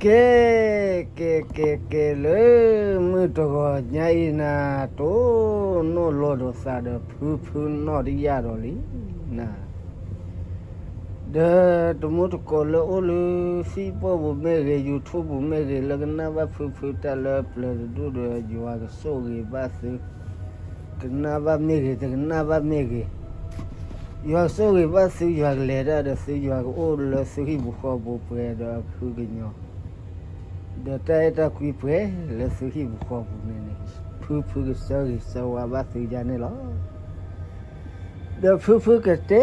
ကဲ, ကဲ, ကဲ, ကဲ, လၢမုၢ်တဂီၤညါအံၤနၤ, တိၢ်နီၣ်လီၤဒီးသးဒီးဖုဖုနီၣ်တယၢ်ဒီးလံနၤ, ဒီးတမူတကိးလၢအိၣ်လၢ Facebook ပူၤမ့ၢ်ဂ့ၤ, YouTube ပူၤမ့ၢ်ဂ့ၤ, လၢကနၣ်ဘၣ်ဖုဖုတၢ်လၢပျၢၤတဒူၣ်ဒီးယွၤကဆိၣ်ဂ့ၤဘၣ်သု, ကနၣ်ဘၣ်မ့ၢ်ဂ့ၤ, တကနၣ်ဘၣ်မ့ၢ်ဂ့ၤ, ယွၤကဆိၣ်ဂ့ၤဘၣ်သု, ယွၤကလဲၤတၢ်ဒီးသု, ယွၤကအိၣ်လၢသုဟံၣ်ပူၤဃီပူၤပှဲၤဒီးအဖုကညီၤ, ဒီးတၢ်အဲၣ်တၢ်ကွံပှဲၤလၢသုဟံၣ်ပူၤဃီပူၤန့ၣ်န့ၣ်, ဖုဖုကဆၢဂ့ၤဆၢဝါဘၣ်သုယါန့ၣ်လီၤ. ဒီးဖုဖုကတဲ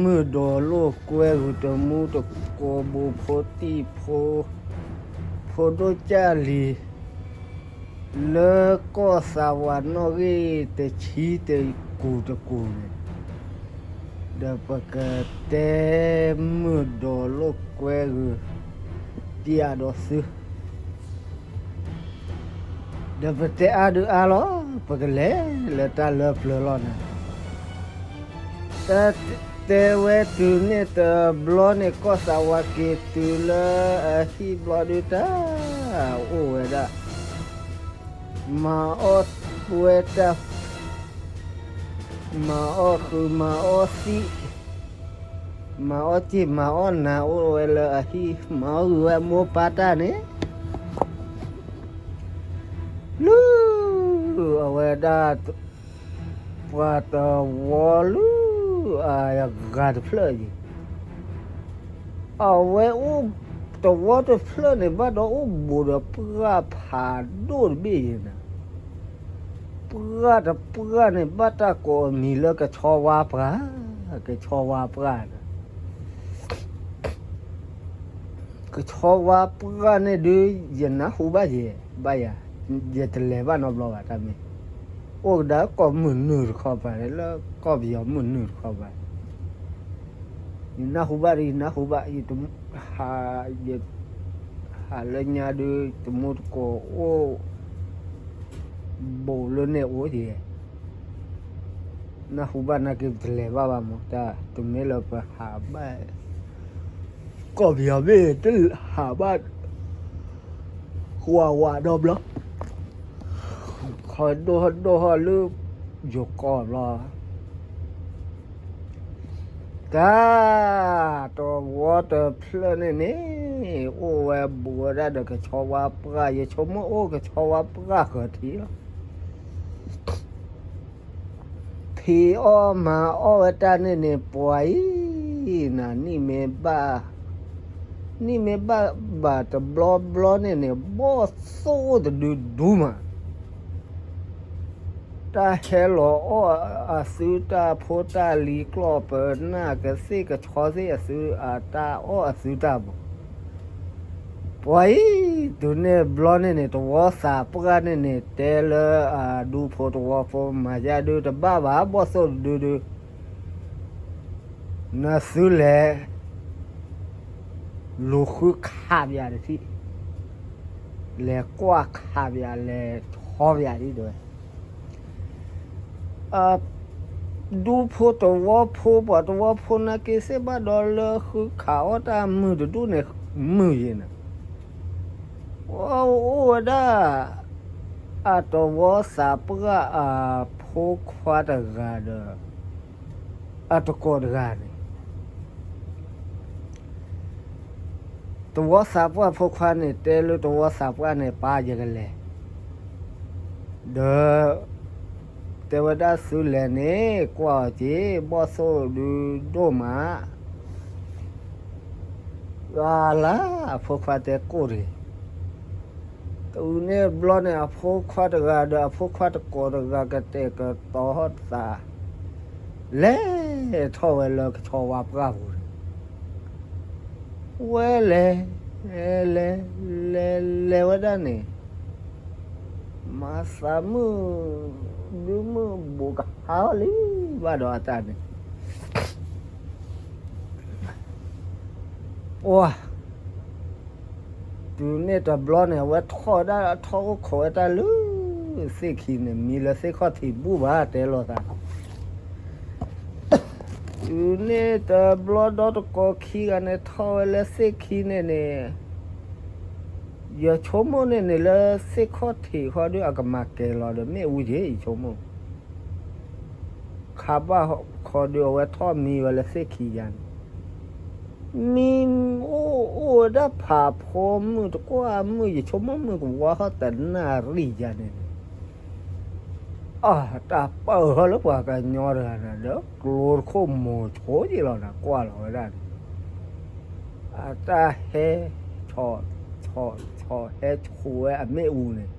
မုာ်ဒီးလိာ်ကွဲဂုာ်တမူတကိးဘိဖိတံၢ်ဖိ, ဖိဒိၣ်ကၢ်လံၤ, လၢကီၢ်သးဝးနီၣ်ဂံၢ်တဆံတကူာ်တကူာ်န့ၣ်, ဒီးပကတဲမုာ်ဒီးလိာ်ကွဲဂုာ် တံၢ်အါဒီးသု ဒီးပတဲအါဒုးအါလီၤ, ပကလဲၤလၢတၢ်လၢပျၢၤလီၤနၤ. တၢ်တဲဝဲတုၤန့ၣ်တဘျီန့ၣ် ကီၢ်သးဝးက့ၤတုၤလၢအဟံၣ်ဘျီဒုးတၢ်, အိၣ်ဝဲဒၣ် မၤအီၣ်ဝဲတၢ်, မၤအီၣ်ဃုာ်မၤအီၣ်သံၣ်, မၤအီၣ်စ့ၢ်မၤအီၣ်နၤ အိၣ်ဝဲလၢအဟံၣ်, မၤအီၣ်ဂ့ၤဝဲမိၢ်ပၢ်တၢ်န့ၣ်, လၢအဝဲဒၣ် ပှၤတဝီလၢ အဂၤတဖျၢၣ်အံၤ, အဝဲအိၣ်တဝီတဖျၢၣ်န့ၣ် ဘၣ်ဒီးအိၣ်ဘူးဒီးပှၢ်ဖးဒိၣ်တဘ့ၣ်အံၤနၤ, ပှၢ်တပှၢ်န့ၣ် ဘၣ်တၢ်ကိးအမံၤလၢကဆီဝါပှၢ်, ကဆီဝါပှၢ်န့ၣ် ကဆီဝါပှၢ်န့ၣ်ဒုး ယနၢ်ဟူဘၣ်ယဲ, ဘၣ်ယၤ, ယတလဲၤဘၣ်နီတဘျီဘၣ်တၢ်မ့ၢ်, အိၣ်ကဒါကီၢ်မုၢ်နုာ်တခီပၤန့ၣ် လၢကီၢ်ပယီၤမုၢ်နုာ်တခီပၤ, ယနၢ်ဟူဘၣ်ဒီး ယနၢ်ဟူဘၣ်, ယတ, ယဟးလၢညါဒုး တမူတကိးအိၣ် ဘူးလၢန့ၣ်အိၣ်ယဲ, နၢ်ဟူဘၣ်နာ်က့ ပတလဲၤဘၣ်ဘၣ်မး, တၢ်တမ့ၢ်လၢပဟးဘၣ် ကီၢ်ပယီၤမ့ၢ် တဟးဘၣ် ဝးဝးဒီဘျီ, ခီဒိၣ်ဒိၣ်ဟီၣ်လၢ ယိၤကီၢ်ဘျီ, တၢ်တဝီတဖျၢၣ်န့ၣ်န့ၣ် အိၣ်ဝဲဘူးဝဲဒၣ်ဒီးကဆီဝါပှၢ်, ယဆိကမိၣ်အိၣ်ကဆီဝါပှၢ်ဃၢၤထံးလီၤ. ဖံးအီၣ်မၤအီၣ်ဝဲတၢ်န့ၣ်န့ၣ် ပှၤအံၤနၤ နံၣ်မ့ၢ်ဘၣ်, နံၣ်မ့ၢ်ဘၣ်ဘၣ်တဘျီဘျီန့ၣ်န့ၣ် ဘီၣ်သိၣ်တဒုဒူမး, တၢ်ဟဲလီၤအီၣ်အသုတၢ်ဖိတၢ်လံၤ ကျီၢ်ပနၢ်ကသ့ၣ်ကဆီသ့ၣ်အသု အတၢ်အီၣ်အသုတၢ်ဘိ ပှၤအံၤ တုၤန့ၣ်ဘျီန့ၣ်န့ၣ် တဝီသးပှၢ်န့ၣ်န့ၣ် တဲလၢအဒူဖိတဝီဖိ မၤယါဒုးတဘၣ်ဘၣ် ဘီၣ်သိၣ်တဒုဒုး နသုလဲၤ လူၤဃုခးပယၤတထံၣ်, လဲၤကွၢ်ခးပယၤ လဲၤဆီပယၤဒ်တဲဝဲ အဒူဖိတဝီဖိ ပှၤတဝီဖိနာ်က့ စ့ၢ်ဘၣ်ဒီးလၢဃုခးအီၣ်တၢ်မုာ်တဒူၣ်န့ၣ် မုာ်ယဲၢ်နၤ, အိၣ်ဝဲဒၣ် အတဝီသးပှၢ်အဖိခွါတဂၤဒီး အတကိးတဂၤန့ၣ် တဝီသးပှၢ်ဖိခွါန့ၣ် တဲလၢတဝီသးပှၢ်န့ၣ် ပၢ်ယကလဲၤ, ဒီး တဲဝဲဒၣ်သုလဲၤန့ၣ် ကွၢ်အီၤက့ၤ ဘီၣ်သိၣ်ဒုဒိၣ်မး, လၢ်လၢ် အဖိခွါတဲကိၢ်တဂ့ၤ တုၤန့ၣ်ဘျီန့ၣ် အဖိခွါတဂၤဒီး အဖိခွါတကိးတဂၤ ကတဲာ်ကတီၤသး လဲၤထီၣ်ဝဲလၢကဆီဝါပှၢ်ပူၤန့ၣ် ဝဲလဲၤ လဲၤ လဲၤ လဲၤဝဲဒၣ်န့ၣ် မၤသးမုၢ် ဒုမုၢ်ဘူးကဟါလံ ဘၣ်ဒီးအတၢ်န့ၣ် ပှၤ တုၤန့ၣ်တဘျီန့ၣ် အဝဲထီၣ်ဝဲဒၣ် ထီၣ်အိၣ်ခိးဝဲတၢ်လၢ သ့ၣ်ခံန့ၣ် မံလၢသ့ၣ်ခီၣ်ထံးဘူၣ်ဘၣ် တဲလိာ်သး တုၤန့ၣ်တဘျီဒီတကိးခံဂၤန့ၣ် ထီၣ်ဝဲလၢသ့ၣ်ခံန့ၣ်န့ၣ် ယဆိကမိၣ်န့ၣ်န့ၣ်လၢသ့ၣ်ခီၣ်ထံးဃီဒုး အကမၤကဲၤလီၤဒီးမ့ၣ်အူက့ၤ ယဆိကမိၣ် ခးဘၣ်ဃီဒုးအဝဲထီၣ်မံဝဲလၢသ့ၣ်ခံယါန့ၣ်, မံအိၣ်အိၣ်ဝဲဒၣ်ဖးဖိမုၢ်တကွၢ်မုၢ် ယဆိကမိၣ်မုၢ်ကဝါဟီၣ်တနၣ်ရံၣ်ယါန့ၣ်န့ၣ် အတၢ်ပၢၢ်ထီၣ်လၢပှၤကညီတဂၤန့ၣ် ဒီးကျိတခိၣ်မိၤဆိက့ၤလီၤနၤ ကွၢ်လီၤဝဲဒၣ်န့ၣ် အတၢ်ဟဲ ဆီၣ်ဆီၣ်ဆီၣ်ဟဲဆိးဝဲအမ့ၣ်အူန့ၣ်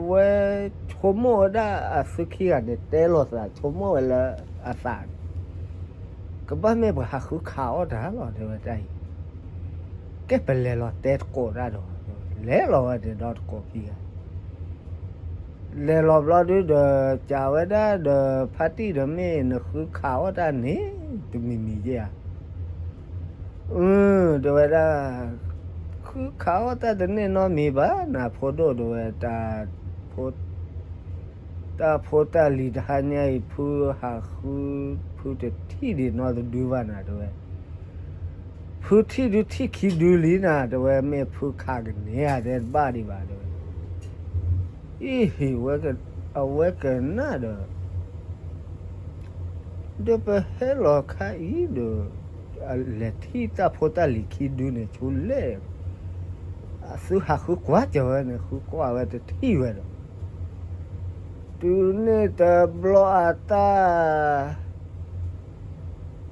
ဝဲဆိကမိၣ်ဝဲဒၣ်အသုခံဂၤန့ၣ် တဲလိာ်သး ဆိကမိၣ်ဝဲလၢအသးန့ၣ် ကဘၣ်မ့ၢ်ပှၤဟးဃုခးအီၣ်တၢ်လီၤ တဲဝဲတၢ်အံၤ, ကဲပလဲၤလီၤတဲသကိးတၢ်ဒီး လဲၤလီၤဝဲန့ၣ်ဒီးသကိးခံဂၤ လဲၤလီၤဘျီဒုဒီး ကးဝဲဒၣ်ဒီး ဖါတံၢ်ဒီး မ့ၢ်နဃုခးအီၣ်တၢ်န့ၣ် တမံၤမံၤယဲၢ်ဧါ တဲဝဲဒၣ် ဃုခးအီၣ်တၢ်တန့ၢ်နီတမံၤဘၣ် နဖိဒိၣ်တဲဝဲ တၢ်ဖိတၢ်လံၤတဟါညါအံၤ ဖုဟးဃု ဖုတထံၣ်ဒံးနီတဒုဘၣ်နၤ တဲဝဲ ဖုထံၣ်ဒုထံၣ်ခံဒုလံနၤ တဲဝဲ မ့ၢ်ဖုခးကန့ၢ်ဧါ တဲတဘၣ်ဒံးဘၣ် တဲဝဲ အံၤဟ့ၣ်ဝဲ အဝဲကနၣ်ဒီး ဒီးပဟဲလီၤခါအံၤဒီး လဲၤထံၣ်တၢ်ဖိတၢ်လံၤခံဒုန့ၣ် ဆိလဲၣ် အသုဟးဃုကွၢ်စၢၤဝဲန့ၣ် ဃုကွၢ်ဝဲတထံၣ်ဝဲဒီး တုၤန့ၣ်တဘျီအတၢ်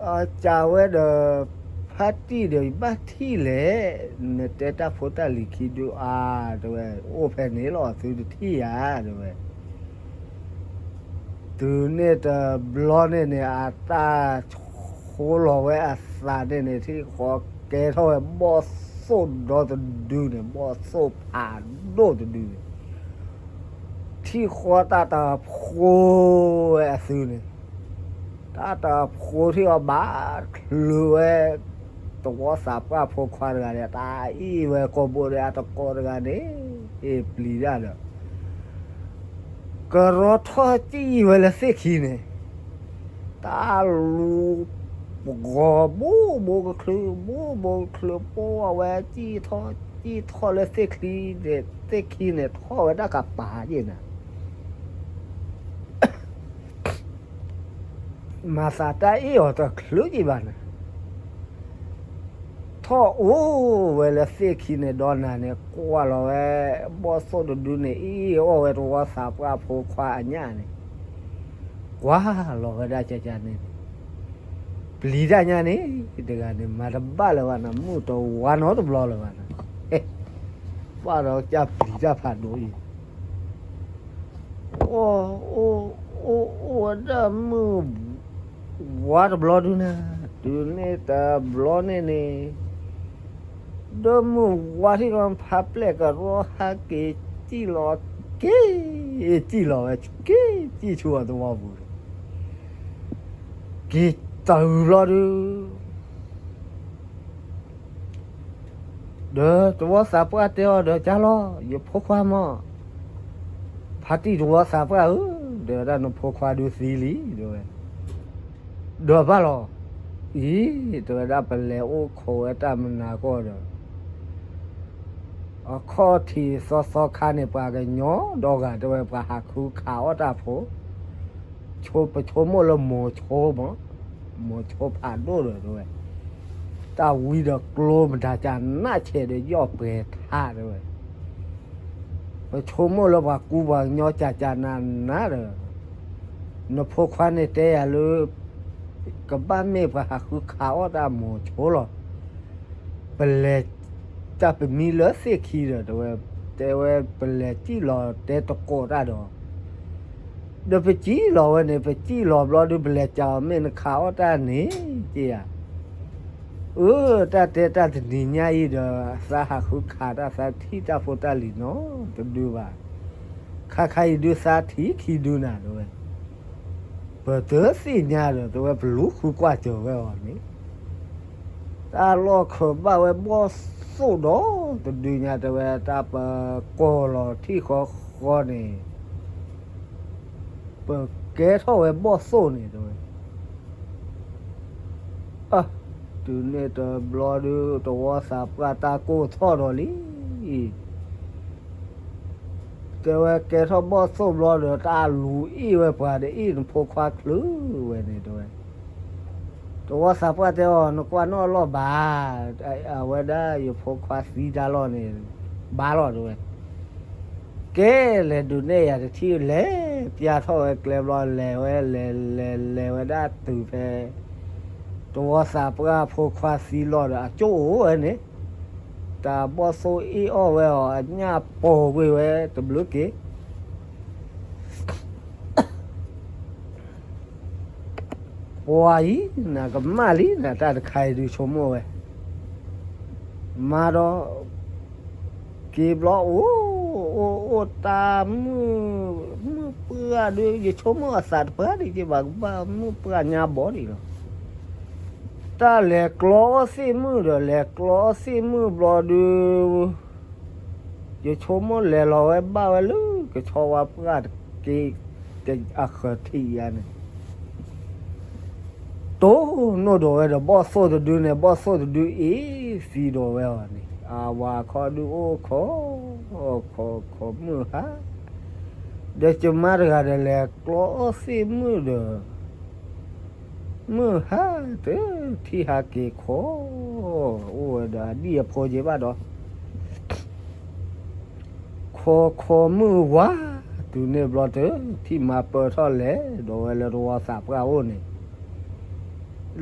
အကးဝဲဒီး ဖါတံၢ်ဒီး ဘၣ်ထံၣ်လဲၣ် နတဲတၢ်ဖိတၢ်လံၤခံဒုအါ တဲဝဲ အိၣ်ဖဲန့ၣ်လီၤ သုတထံၣ်ဧါ တဲဝဲ တုၤန့ၣ်တဘျီန့ၣ်န့ၣ် အတၢ်ဆိလီၤဝဲအသးန့ၣ်န့ၣ် ထံၣ်ဃီကဲထီၣ်ဝဲဘီၣ်သိၣ်ဒီတဒုန့ၣ် ဘီၣ်သိၣ်ဖးဒိၣ်တဒုန့ၣ် ထံၣ်ဃီတၢ်တဖိဝဲအသုန့ၣ် တၢ်တဖိထံၣ်အီၤဘၣ်ချုးဝဲ တဝီသးပှၢ်ဖိခွါတဂၤန့ၣ် တၢ်အ့ၣ်ဝဲကိာ်ဘိဒီးအတကိးတဂၤန့ၣ် အ့ၣ်ပျံၤတၢ်ဒီး ကရီထီၣ်စံၣ်ဝဲလၢသ့ၣ်ခံန့ၣ် တၢ်လူၤပဂီၤဘိဘိကချုး ဘိဘိကချုး ပိၢ်ဝဲစံၣ်ထီၣ်စံၣ်ထီၣ်လၢသ့ၣ်ခံန့ၣ် သ့ၣ်ခံန့ၣ် ထီၣ်ဝဲဒၣ်ကပၤက့ၤနၤ မၤသးတၢ်အ့ၣ်အီၤတချုးက့ၤဘၣ်န့ၣ် ထီၣ်အိၣ်ဝဲလၢသ့ၣ်ခံန့ၣ်ဒီးနၤန့ၣ် ကွၢ်လီၤဝဲ ဘီၣ်သိၣ်တဒုန့ၣ် အ့ၣ်အီၣ်ဝဲတဝီသးပှၢ်ဖိခွါအညၣ်န့ၣ် ကွၢ်လီၤဝဲဒၣ်ကကန့ၣ်န့ၣ် ပျံၤတၢ်ညါန့ၣ် တဂၤန့ၣ် မၤတဘၣ်လၢၤဘၣ်နၤ မုၢ်တဝါနီတဘျီလၢၤဘၣ်နၤ ဘၣ်ဒီးကပျံၤတၢ်ဖးဒိၣ်အံၤ အိၣ်အိၣ်အိၣ်ဝဲဒၣ်မုၢ်ဝါတဘျီဒုနၤ တုၤန့ၣ်တဘျီန့ၣ်န့ၣ် ဒီးမုၢ်ဝါထံၣ်လီၤဖးပျဲၢ်ကရီဟးက့ၤ စံၣ်လီၤ က့ၤစံၣ်လီၤဝဲ က့ၤစံၣ်ဆူအသဝီပူၤန့ၣ် က့ၤတုၤဘျီဒု ဒီးတဝီသးပှၢ်တဲအီၤဒီး ကၢ်လီၤ ယဖိခွါမး ဖါတံၢ်တဝီသးပှၢ်ဧၢ, တဲဝဲဒၣ်နဖိခွါဒုသံလံ တဲဝဲ, ဒီးဘၣ်လီၤ, အံၤ တဲဝဲဒၣ်ပလဲၤအိၣ်ခိးဝဲတၢ်မနုၤကီၢ်ဒီး အခီၣ်ထံးသီသီခါန့ၣ် ပှၤကညီဒီဂၤတဲဝဲ ပှၤဟးဃုခးအီၣ်တၢ်ဖိ, ပဆိကမိၣ်လၢမိၤဆိမး, မိၤဆိဖးဒိၣ်ဒီးတဲဝဲ, တၢ်ဝံဒီးကျိမတၤကနၣ်ဆဲးဒီးယီၢ်ပှဲၤထါတဲဝဲ ပဆိကမိၣ်လၢပှၤကူပှၤကညီကကနၤနၤဒီး နဖိခွါန့ၣ်တဲယၤလၢ ကဘၣ်မ့ၢ်ပှၤဟးဃုခးအီၣ်တၢ်မိၤဆိလီၤ. ပလဲၤတၢ်ပမံလၢသ့ၣ်ခံဒီးတဲဝဲ, တဲဝဲပလဲၤစံၣ်လီၤတဲတကိးတၢ်ဒီး ဒီးပစံၣ်လီၤဝဲန့ၣ် ပစံၣ်လီၤဘျီဒုး ပလဲၤစံၣ်အီၤမ့ၢ်နခးအီၣ်တၢ်န့ၣ် က့ဧါ. အၢ တၢ်တဲတၢ်တနံၤညါအံၤဒီး သးဟးဃုခးတၢ်သးထံၣ်တၢ်ဖိတၢ်လံၤနီတဒုဘၣ်. ခါခါအံၤဒုးသးထံၣ်ခံဒုနၤတဲဝဲ, ပတသ့ၣ်ညါဒီးတဲဝဲ ပလူၤဃုကွၢ်စၢၤဝဲအီၤန့ၣ် တၢ်လီၢ်ခၢးဘၣ်ဝဲဘီၣ်သိၣ်ဒီးတဒုညါတဲဝဲ တၢ်ပကိးလီၤထံၣ်ဃီဃီန့ၣ် ပကဲထီၣ်ဝဲဘီၣ်သိၣ်န့ၣ်တဲဝဲ, အ တုၤန့ၣ်တဘျီဒုး တဝီသးပှၢ်တၢ်ကိၢ်ထီၣ်ဒီးလံ. တဲဝဲကဲထီၣ်ဘီၣ်သိၣ်ဘျီဒီး တၢ်လူၤအ့ၣ်ဝဲပှၤဒီး အ့ၣ်နဖိခွါချုးဝဲန့ၣ်တဲဝဲ. တဝီသးပှၢ်တဲအီၤ နကွၢ်နီၣ်လီၢ်ဘၣ်, အဝဲဒၣ်ယဖိခွါသံတၢ်လီၢ်န့ၣ် ဘၣ်လီၤတဲဝဲ. ကဲလဲၤဒုးနဲၣ်ယၤတထံၣ် လဲၤပျၢ်ထီၣ်ဝဲကျဲဘျီ လဲၤဝဲလဲၤလဲၤလဲၤဝဲဒၣ်တုၤဖဲ တဝီသးပှၢ်ဖိခွါသံလီၤဒီး အကၠိၣ်အိၣ်ဝဲန့ၣ် တၢ်ဘီၣ်သိၣ်အ့ၣ်အီၣ်ဝဲအီၤ အညၣ်ပိာ်ကွံာ်ဝဲတဘျုးက့ၤ ပှၤအံၤ နကမၣ်လံနတၢ်တခါအံၤဒုးဆိကမိၣ်ဝဲ မၤဒီး က့ၤဘျီ အိၣ်အိၣ်အိၣ်တၢ်မုၢ် မုၢ်ပှၢ်ဒုး ယဆိကမိၣ်အသးတပှၢ်ဒံးက့ၤဘၣ်ကဘၣ် မုၢ်ပှၢ်ညါဘီဒံးလီၤ. တၢ်လဲၤကျီအီၣ်သ့ၣ်မုၣ်ဒီး လဲၤကျီအီၣ်သ့ၣ်မုၣ်ဘျီဒုး ယဆိကမိၣ်လဲၤလီၤဝဲဘၣ်ဝဲလၢ ကဆီဝါပှၢ်တက့ၢ် အဃၢၤထံးယါန့ၣ် တိၢ်နီၣ်ဒီးဝဲဒီး ဘီၣ်သိၣ်တဒုန့ၣ် ဘီၣ်သိၣ်တဒုအ့ၣ်သံဒီးဝဲအီၤန့ၣ် အဝၤခီဒုးအိၣ်ခိး ခိးခိးမုၢ်ဟါ ဒီးကမါတဂၤဒီးလဲၤကျီအီၣ်သ့ၣ်မုၣ်ဒီး မုၢ်ဟါတထံၣ်ဟးက့ၤခိး အိၣ်ဝဲဒီးအဒံၣ်အဖိက့ၤဘၣ်ဒီး ခိးခိးမုၢ်ဝါ တုၤန့ၣ်ဘျီတထံၣ် မၤပၢၢ်ထီၣ်လဲၤဒီးဝဲလၢတဝီသးပှၢ်အိၣ်န့ၣ်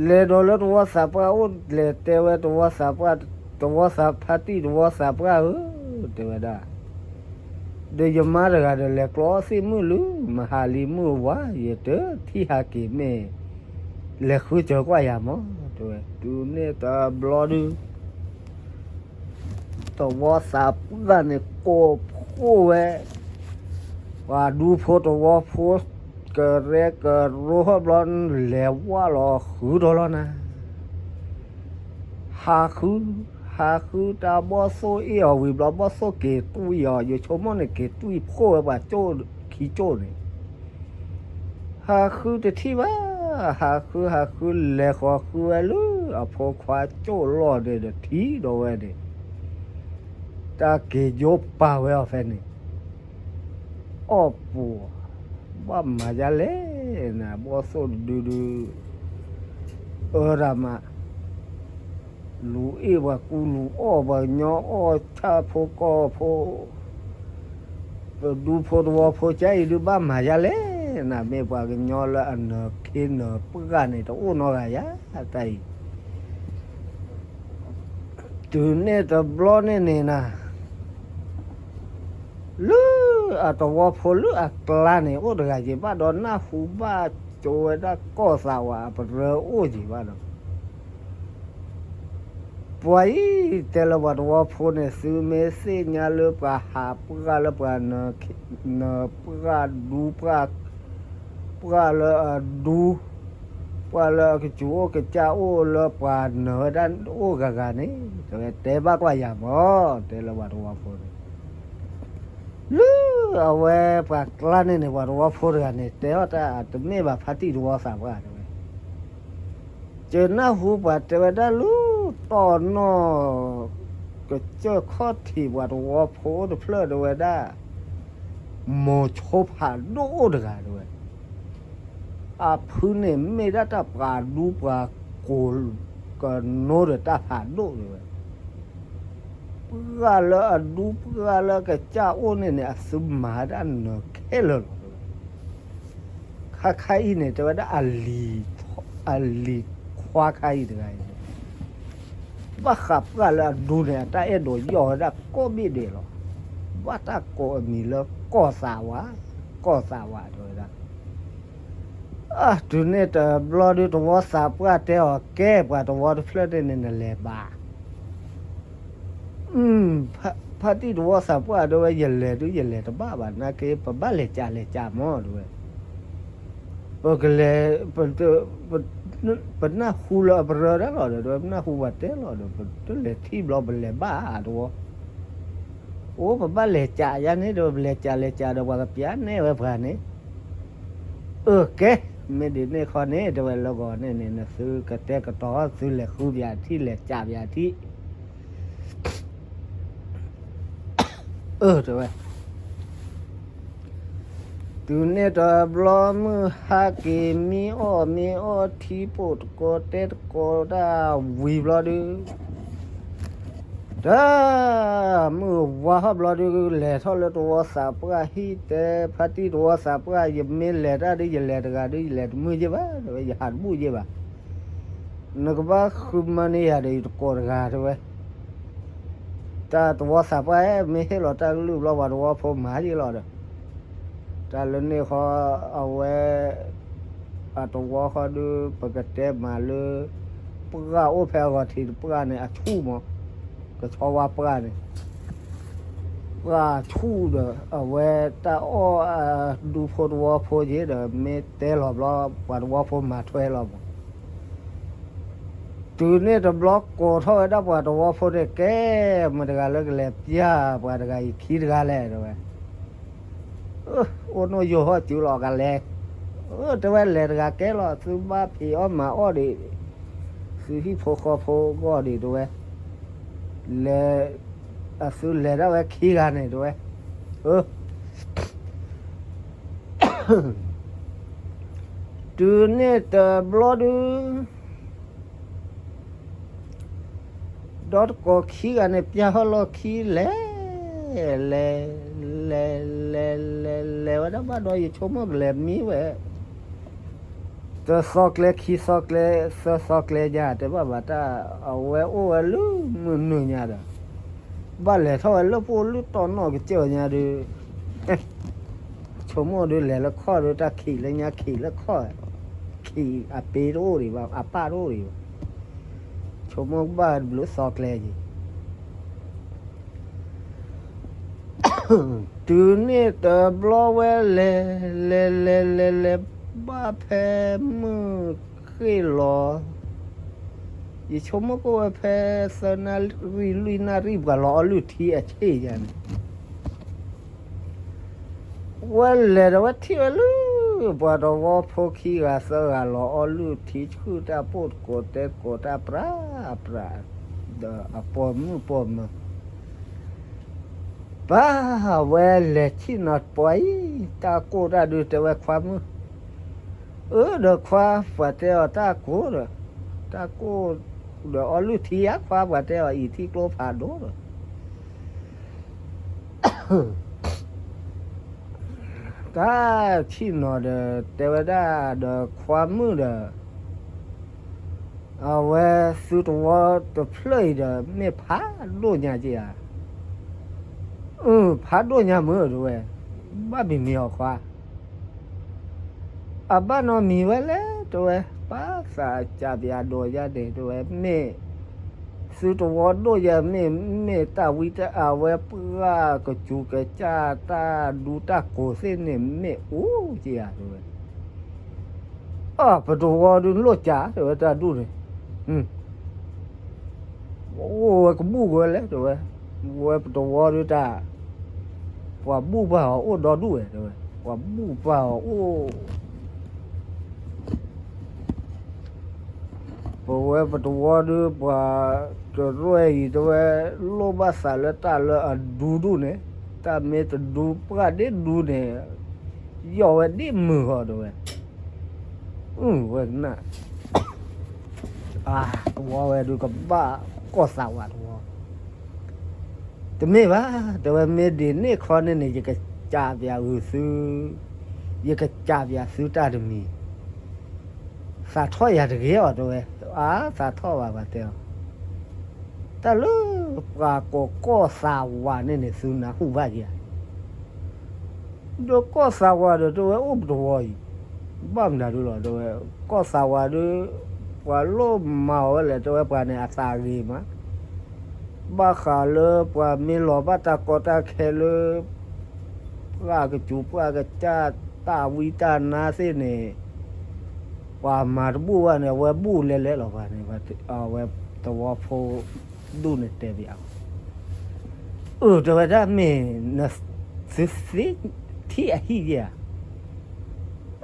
လဲၤဒီးလၢတဝီသးပှၢ်အိၣ် လဲၤတဲဝဲတဝီသးပှၢ် တဝီသးဖါတံၢ်တဝီသးပှၢ်ဧၢ တဲဝဲဒၣ် ဒီးယမါတဂၤဒီးလဲၤကျီအီၣ်သ့ၣ်မုၣ်လၢ မဟါလံမုၢ်ဝါ ယတထံၣ်ဟးက့ၤမ့ၢ် လဲၤဃုစၢၤကွၢ်ယၤမး တဲဝဲ တုၤန့ၣ်တဘျီဒုး တဝီသးပှၢ်န့ၣ်ကိးဖှိၣ်ဝဲ ပှၤဒူဖိတဝီဖိ ကရဲကရိဟီၣ်ဘျီ လဲၤဝၢ်လီၤဃုာ်ဒီးလီၤနၤ ဟးဃု ဟးဃုတၢ်ဘီၣ်သိၣ်အ့ၣ်အီၤဝံၤဘျီ ဘီၣ်သိၣ်က့ၤတွံၢ်အီၤ ယဆိကမိၣ်န့ၣ် က့ၤတွံၢ်ဖှိၣ်ဝဲပှၤကၠိၣ်ခံကၠိၣ်န့ၣ် ဟးဃုတထံၣ်ဘၣ် ဟးဃုဟးဃု လဲၤဃီၤဃုဝဲလၢအဖိခွါကၠိၣ်လီၢ်န့ၣ်ဒီးထံၣ်ဒီးဝဲန့ၣ် တၢ်က့ၤယိပာ်ဝဲအီၤဖဲန့ၣ် အီၣ်ပူၤ ဘၣ်မၤဒ်လဲၣ် နဘီၣ်သိၣ်တဒုဒု အၢတၢ်မး လူၤအ့ၣ်ပှၤကူလူၤအီၣ်ပှၤကညီ အီၣ်ဆၣ်ဖိကီၢ်ဖိ ပဒူဖိတဝီဖိကါအံၤဒုးဘၣ်မၤယါလဲၣ်, နမ့ၢ်ပှၤကညီလၢအနၢၤခ့နၢၤပှၢ်န့ၣ် တအိၣ်နီတဂၤယါတၢ်အံၤ, တုၤန့ၣ်တဘျီန့ၣ်န့ၣ်နၤ လၢအတဝီဖိလၢအကျါန့ၣ် အိၣ်တဂၤယံၤဘၣ်ဒီး နၢ်ဟူဘၣ်ကၠိဝဲဒၣ်ကီၢ်သးဝးအပရၢအိၣ်ယံၤဘၣ်ဒီး ပှၤအံၤတဲလၢပှၤတဝီဖိန့ၣ် သုမ့ၢ်သ့ၣ်ညါလၢပှၤဟးပှၢ်လၢပှၤနၢၤပှၢ်ဒူပှၢ်, ပှၢ်လၢအဒူ, ပှၢ်လၢအကစူၤအိၣ်ကစၢ်အိၣ်လၢပှၤနၢၤဝဲဒၣ်အိၣ်ဂၤဂၤန့ၣ် တဲဘၣ်ကွၢ်ယၤမၢ်, တဲလၢပှၤတဝီဖိန့ၣ် လၢအဝဲပှၤကျါန့ၣ်န့ၣ် ပှၤတဝီဖိတဂၤန့ၣ် တဲအီၤတၢ်တမ့ၢ်ဘၣ်ဖါတံၢ်တဝီသးပှၢ်တဲဝဲ, ကနၢ်ဟူပှၤတဲဝဲဒၣ်လၢတီၢ်နီၣ် ကစၢၢ်ခီၣ်ထံးပှၤတဝီဖိအိၣ်တဖျၢၣ်တဲဝဲဒၣ် မိၤဆိဖးဒိၣ်အိၣ်တဂၤတဲဝဲ, အဖုန့ၣ်မ့ၢ်ဒၣ်တၢ်ပှၤဒူပှၤကိး ကနိဒီးတၢ်ဖးဒိၣ်တဲဝဲ ပှၢ်လၢအဒူပှၢ်လၢကစၢ်အိၣ်န့ၣ်န့ၣ် အသုမၤဒၣ်နၢၤခဲလၢာ်လီၤတဲဝဲ, ခါခါအံၤန့ၣ် တဲဝဲဒၣ် အလံၤခွါခါအံၤတဂၤအံၤန့ၣ် ဘၣ်ဃးပှၢ်လၢအဒူန့ၣ် အတၢ်အဲၣ်ဒိးယီၢ်ဝဲဒၣ်ကိးဘ့ၣ်ဒဲးလီၤ, ဘၣ်တၢ်ကိးအမံၤလၢကီၢ်သးဝး, ကီၢ်သးဝးတဲဝဲဒၣ် အတုၤန့ၣ်တဘျီဒုး တဝီသးပှၢ်တဲအီၤ ကဲ ပှၤတဝီတဖျၢၣ်န့ၣ်န့ၣ် နလဲၤဘၣ်, ဖါတံၢ်တဝီသးပှၢ်တဲဝဲ ယလဲၤဒုးယလဲၤတဘၣ်ဘၣ် နာ်က့ ပဘၣ်လဲၤကးလဲၤကးမၢ်တဲဝဲ, ပကလဲၤ ပနၢ်ဟူလၢအပရၢဒၣ်လီၤဒီး ပနၢ်ဟူပှၤတဲလီၤဒီး ပတလဲၤထံၣ်ဘျီပလဲၤဘၣ်တဝီ, အိၣ် ပဘၣ်လဲၤကးယါန့ၣ်ဒီး ပလဲၤကးလဲၤကးဒီး ပှၤကပျးနဲၣ်ဝဲပှၤန့ၣ်, အၢ ကဲ မ့ၢ်ဒ်န့ၣ်ခီန့ၣ် တဲဝဲလၢဂီၤန့ၣ်န့ၣ် နသုကတဲကတီၤ သုလဲၤဃုပၠးထံၣ် လဲၤကးပၠးထံၣ် အၢ တဲဝဲ တုၤန့ၣ်တဘျီမုၢ်ဟါက့ၤမံအီၣ်မံအီထံပိာ်တကိးတဲတကိးတၢ်ဝံၤဘျီဒုး တၢ်မုၢ်ဝါဟီၣ်ဘျီဒုး လဲၤထီၣ်လၢတဝီသးပှၢ်ဟံၣ် တဲဖါတံၢ်တဝီသးပှၢ် ယမ့ၢ်လဲၤတၢ်ဒုး ယလဲၤတဂၤဒုး ယလဲၤတမုာ်ယဲၢ်ဘၣ် တဲဝဲ ယဟးတဘူၣ်ယဲၢ်ဘၣ် နကဘၣ်ဃုမၤန့ၢ်ယၤဒီး ယတကိးတဂၤ တဲဝဲ တၢ်တဝီသးပှၢ် မ့ၢ်ဟ့ၣ်လီၤတၢ်ကလုၢ်ဘျီ ပှၤတဝီဖိမၤယဲၢ်လီၤဒီး တၢ်လၢန့ၣ်ဃီ အဝဲ အတဝီဃီဒုး ပကတဲမၤလၢ ပှၢ်အိၣ်ဖဲအဂီၤထံးတပှၢ်န့ၣ် အဆူၣ်မး ကဆီဝါပှၢ်န့ၣ် ပှၢ်ဆူၣ်ဒီး အဝဲတၢ်အီၣ်အဒူဖိတဝီဖိက့ၤဒီး မ့ၢ်တဲလီၤဘျီ ပှၤတဝီဖိမၤထွဲလီၤမး တုၤန့ၣ်တဘျီကိးထီၣ်ဝဲဒၣ်ပှၤတဝီဖိန့ၣ် ကဲ မတၤတဂၤလၢကလဲၤပၠးပှၤတဂၤအံၤခံတဂၤလဲၣ် တဲဝဲ အိၣ်နီၢ်ယိၤဟီၣ်စူၤလီၤကလဲၤ တဲဝဲ လဲၤတဂၤကဲလီၤ သုဘၣ်ဖံးအီၣ်မၤအီၣ်ဒံး သုဟံၣ်ဖိဃီဖိအဂီၢ်ဒံး တဲဝဲ လဲၤ အသုလဲၤဒၣ်ဝဲခံဂၤန့ၣ် တဲဝဲ တုၤန့ၣ်တဘျီဒုး ဒီးတကိးခံဂၤန့ၣ် ပျၢ်ဟီၣ်လီၢ်ခံလဲၤ လဲၤ လဲၤ လဲၤ လဲၤ လဲၤဝဲဒၣ်ဘၣ်ဒီး ယဆိကမိၣ်ကလဲၤမံဝဲ တသီကျဲခံသီကျဲ သၢသီကျဲညါ တဲဘၣ်ဘၣ်တၢ် အဝဲအိၣ်ဝဲလၢမုၢ်နုာ်ညါဒီး ဘၣ်လဲၤထီၣ်ဝဲလၢပအိၣ်လၢတီၢ်နီၣ်ကစၢၢ်ညါဒုး ဆိကမိၣ်ဒုး လဲၤလၢခီၣ်ဒုး တၢ်ခံးလၢညါခံးလၢခီၣ် ခံးအပ့ၤတအိၣ်ဒံးဘၣ် အပၢ်တအိၣ်ဒံးဘၣ် ဆိကမိၣ်ဘၣ်ဘျုးသီကျဲက့ၤ တုၤန့ၣ်တဘျီဝဲလဲၤ လဲၤ လဲၤ လဲၤ လဲၤ ဘၣ်ဖဲမုၢ်ဃ့ၢ်လီၤ ယဆိကမိၣ်ကအိၣ်ဝဲဖဲသၢနၣ်ရံၣ်လွံၢ်နၣ်ရံၣ် ပှၤလီၤအီၣ်လုၢ်ထံအဆ့ၣ်ယါန့ၣ် ဝဲလဲၤဒီးဝဲထံၣ်ဝဲလၢ ပှၤတဝီဖိခံဂၤသၢဂၤလီၤအီၣ်လုၢ်ထံ ဆူၣ်တၢ်ပိာ်တကိးတဲတကိးတၢ်ပြးပြး ဒီးအပိာ်မုၣ်ပိာ်မၢၤ ပၢ်ဝဲလဲၤဆ့ၣ်နီၤပှၤအံၤ တၢ်ကိၢ်တၢ်ဒုးတဲဝဲခွါမုၣ် အၢ ဒီးခွါပှၤတဲအီၤတၢ်ကိၢ်ဒီး တၢ်ကိၢ်ဒီးအီၣ်လုၢ်ထံဧါ ခွါပှၤတဲအီၤအံၤထံကျိဖးဒိၣ်ဒီး တၢ်ဆ့ၣ်နီၤဒီး တဲဝဲဒၣ်ဒီးခွါမုၣ်ဒီး အဝဲသုတဝီတဖျၢၣ်အံၤဒီး မ့ၢ်ဖးဒိၣ်ညါက့ၤဧါ အၢ ဖးဒိၣ်ညါမုၢ်တဲဝဲ ဘၣ်မံၤမံၤအီၤခွါ အဘၣ်နီတမံၤဝဲလဲၣ် တဲဝဲ ပၢ်သးစၢ်ပယါဒိးယါန့ၣ် တဲဝဲ မ့ၢ် သုတဝီဒိၣ်ယဲၢ်မ့ၢ် မ့ၢ်တၢ်ဝံတၢ်အဝဲပှၢ်ကစူၤကစၢ်တၢ်ဒူတၢ်ကိးသ့ၣ်န့ၣ် မ့ၢ်အိၣ်က့ၤဧါ တဲဝဲ အၢ ပတဝီဒုးလိၣ်ကၢ် တဲဝဲ တၢ်ဒူၣ်န့ၣ် အိၣ်ဝဲကဘူၣ်ဝဲလဲၣ် တဲဝဲ ဝဲပတဝီဒုးတၢ် ပှၤဘူၣ်ဘၣ်အီၤအိၣ်ဒီဒူၣ်ဝဲ တဲဝဲ ပှၤဘူၣ်ဘၣ်အီၤအိၣ် ပဝဲပတဝီဒုး ပှၤတရဲၣ်အံၤ တဲဝဲ လိၣ်ဘၣ်သးလၢတၢ်လၢအဒူဒူၣ်န့ၣ် တၢ်မ့ၢ်တဒူပှၢ်ဒ့ဒူန့ၣ် ယီၢ်ဝဲဒ့မုာ်ဃီ တဲဝဲ အဝဲကနၣ် အါ တဝီဝဲဒုးကဘၣ်ကီၢ်သးဝးတဝီ တမ့ၢ်ဘၣ် တဲဝဲ မ့ၢ်ဒ်န့ၣ်ခီန့ၣ်န့ၣ် ယကစၢ်ပၠးဂုာ်သု ယကစၢ်ပၠးသုတၢ်တမံၤ သးထီၣ်ယၤတဂ့ၤအီၤ တဲဝဲ အါ သးထီၣ်ဘၣ် ပှၤတဲအီၤ တၢ်လၢပှၤကိးကီၢ်သးဝးန့ၣ်န့ၣ် သုနၢ်ဟူဘၣ်ဧါ ဒီးကီၢ်သးဝးဒီး တဲဝဲအိၣ်ပတဝီအံၤ ဘၣ်မနုၤဒုလီၤ တဲဝဲ ကီၢ်သးဝးဒုး ပှၤလိၣ်မၤအီၤဝဲလဲၣ် တဲဝဲ ပှၤန့ၣ်အသးဂ့ၤမး ဘၣ်ဃးလၢပှၤမ့ၢ်လီၤဘၣ်တၢ်ကီတၢ်ခဲလၢ ပှၢ်ကစူၤပှၢ်ကစၢ်တၢ်ဝံတၢ်နါသ့ၣ်န့ၣ် ပှၤမၤတဘူၣ်ဘၣ်န့ၣ် အဝဲဘူၣ်လဲၤလဲၤလီၤ ပှၤန့ၣ် အဝဲသဝီဖိဒူၣ်န့ၣ်တဲဘၣ်အီၤ အၢ တဲဝဲဒၣ်မ့ၢ် နသုသ့ထံၣ်အဟံၣ်ယဲၢ်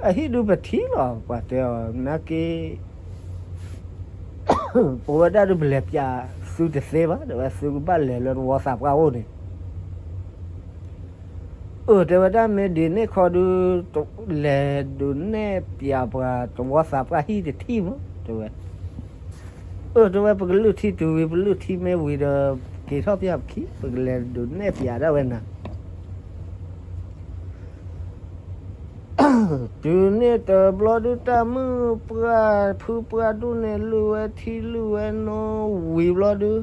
ဧါ အဟံၣ်ဒုးပထံၣ်လီၤ ပှၤတဲအီၤ နာ်က့ ပဝဲဒၣ်ဒုးပလဲၤပၠးသုတသ့ဘၣ် တဲဝဲ သုကဘၣ်လဲၤလၢတဝီသးပှၢ်အိၣ်န့ၣ် အၢ တဲဝဲဒၣ် မ့ၢ်ဒ်န့ၣ်ခီဒုး လဲၤဒုးနဲၣ်ပၠးပှၤတဝီသးပှၢ်ဟံၣ်တထံၣ်မး တဲဝဲ အၢ တဲဝဲ ပကလုၢ်ထံတုၤဝံၤ ပလုၢ်ထံမ့ၢ်ဝံၤဒီး က့ၤထီၣ်ပၠးပခံ ပကလဲၤဒုးနဲၣ်ပၠးဒၣ်ဝဲနၤ တုၤန့ၣ်တဘျီဒုး တၢ်မုၣ်ပှၢ်ဖုပှၢ်ဒိၣ်န့ၣ် လုၢ်ဝဲထံလုၢ်ဝဲနိဝံၤဘျီဒုး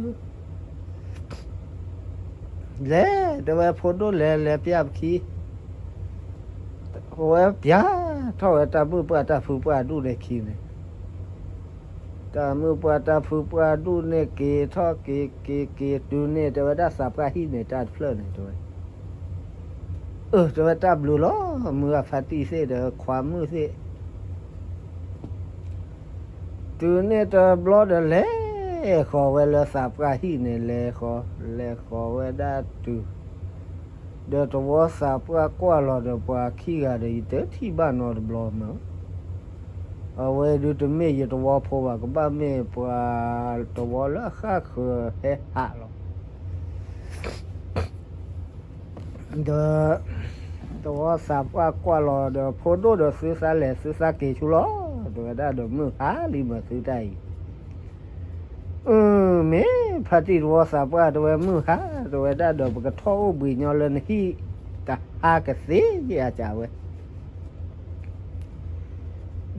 လဲၤ တဲဝဲ ဖိဒိၣ်လဲၤ လဲၤပၠးပခံ ဝဲပၠးထီၣ်ဝဲတၢ်မုၣ်ပှၢ်တၢ်ဖုပှၢ်ဒိၣ်န့ၣ်ခံန့ၣ် တၢ်မုၣ်ပှၢ်တၢ်ဖုပှၢ်ဒိၣ်န့ၣ် က့ၤထီၣ်က့ၤက့ၤက့ၤတုၤန့ၣ် တဲဝဲဒၣ်သးပှၢ်ဟံၣ်န့ၣ် တၢ်တဖျၢၣ်န့ၣ် တဲဝဲ အၢ တဲဝဲ တၢ်ဘျုးလီၤ မုၢ်ဂၤဖါတံၢ်သ့ၣ်ဒီး ခွါမုၣ်သ့ၣ် တုၤန့ၣ်တဘျီဒီး လဲၤဃီၤဝဲလၢသးပှၢ်ဟံၣ်န့ၣ် လဲၤဃီၤ လဲၤဃီၤဝဲဒၣ်တုၤ ဒီးတဝီသးပှၢ်ကွၢ်လီၤဒီး ပှၤခံဂၤဒီး ယတထံၣ်ဘၣ်နီတဘျီမး အဝဲဒုးတမ့ၢ်ယတဝီဖိဘၣ် ကဘၣ်မ့ၢ်ပှၤတဝီလၢအဃၣ်ဃၢၤဟဲဟးလီၤ ဒီး တဝီသးပှၢ်ကွၢ်လီၤဒီး ဖိဒိၣ်ဒီးသုသးလဲၤသုသးက့ၤဆူလီၤ တဲဝဲဒၣ်ဒီး မုၢ်ဟါလံမးသုတၢ်အံၤ အၢ မ့ၢ်ဖါတံၢ်တဝီသးပှၢ် တဲဝဲ မုၢ်ဟါ တဲဝဲဒၣ်ဒီး ပကထီၣ်အိၣ်ဘှံးညီလၢနဟံၣ် တဟါကသ့ဧါ ကဝဲ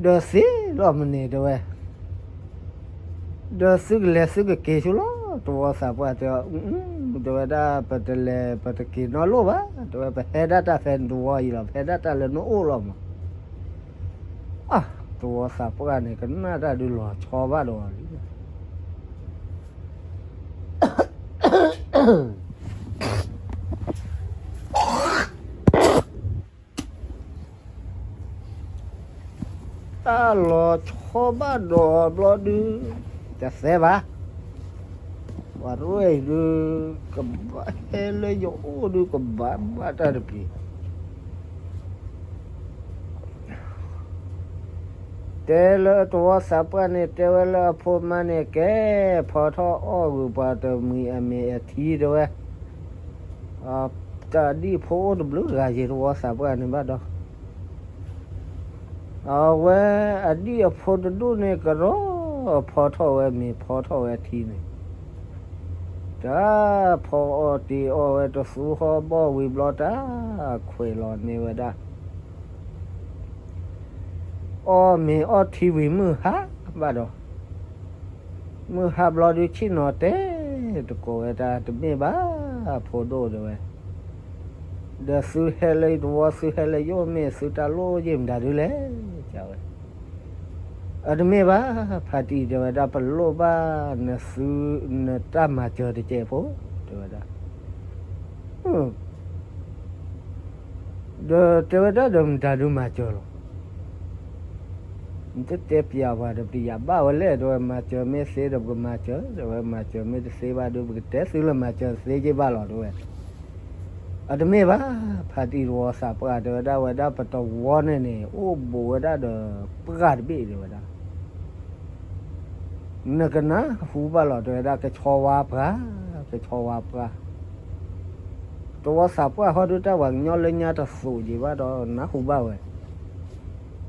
ဒီးသ့လီၤမန့ၣ် တဲဝဲ ဒီးသုကလဲၤသုကက့ၤဆူလီၤ တဝီသးပှၢ်တဲအီၤ တဲဝဲဒၣ် ပတလဲၤပတက့ၤနီတလိၣ်ဘၣ် တဲဝဲ ပဟဲဒၣ်တၢ်ဖဲနတဝီအံၤလီၤ ပဟဲဒၣ်တၢ်လၢနအိၣ်လီၤမး အၢ တဝီသးပှၢ်န့ၣ် ကနၣ်တၢ်ဒုးလီၤဆီဘၣ်ဒီးလံ တၢ်လီၤဆီဘၣ်ဒီးဘျီဒုး တသဲဘၣ် ပှၤရဲၣ်အံၤဒုး ကဘၣ်ဟဲလၢယအိၣ်ဒုး ကဘၣ်ဘၣ်တၢ်တပျံၤ တဲလၢတဝီသးပှၢ်န့ၣ် တဲဝဲလၢအဖိမါန့ၣ် ကဲ ဖီထီၣ်အီၣ်ဂုာ်ပှၤတမှံၤအမ့ၤအထံတဲဝဲ တၢ်ဒံၣ်ဖိအိၣ်တဘျုးဂၤယံၤ တဝီသးပှၢ်န့ၣ်ဘၣ်ဒီး အဝဲအဒံၣ်အဖိတဒူၣ်န့ၣ်ကရီ ဖီထီၣ်ဝဲမ့ၤဖီထီၣ်ဝဲထံန့ၣ် တၢ်ဖီအီၣ်တ့ၤအီၣ်ဝဲတသူဟီၣ်ဘီၣ်ဝံၤဘျီ တၢ်ခွဲးလီၤန့ၢ်ဝဲဒၣ် အီၣ်မ့ၤအီၣ်ထံဝံၤမုၢ်ဟါဘၣ်ဒီး မုၢ်ဟါဘျီဒုးဆ့ၣ်နီၤတဲ တကိးဝဲတၢ် တမ့ၢ်ဘၣ် ဖိဒိၣ်တဲဝဲ ဒီးသုဟဲလၢယတဝီ သုဟဲလၢယအိၣ် မ့ၢ်သုတၢ်လိၣ်ယ့ၢ်မတၤဒုလဲၣ် တဲဝဲ အတမ့ၢ်ဘၣ် ဖါတံၢ်တဲဝဲဒၣ် ပလိၣ်ဘၣ်နသု နတၢ်မၤစၢၤတစဲးဖိ တဲဝဲဒၣ် ဒီးတဲဝဲဒၣ်ဒီးမတၤဒုမၤစၢၤလီၤ နတတဲပျးပှၤဒီး ပတယာ်ဘၣ်ဝဲလဲၣ် တဲဝဲ မၤစၢၤမ့ၢ်သ့ဒီး ပကမၤစၢၤ တဲဝဲ မၤစၢၤမ့ၢ်တသ့ဘၣ်ဒီး ပကတဲသုလၢမၤစၢၤသ့က့ဘၣ်လီၤ တဲဝဲ အတမ့ၢ်ဘၣ် ဖါတံၢ်တဝီသးပှၢ် တဲဝဲဒၣ်ဝဲဒၣ် ပတဝီန့ၣ်န့ၣ် အိၣ်ဘူးဝဲဒၣ်ဒီးပှၢ်တဘ့ၣ် တဲဝဲဒၣ် နကနၢ်ဟူဘၣ်လီၤ တဲဝဲဒၣ် ကဆီဝါပှၢ် ကဆီဝါပှၢ် တဝီသးပှၢ်ဟီဒုး တၢ်ပှၤကညီလၢညါတသိးက့ဘၣ်ဒီး နၢ်ဟူဘၣ်ဝဲ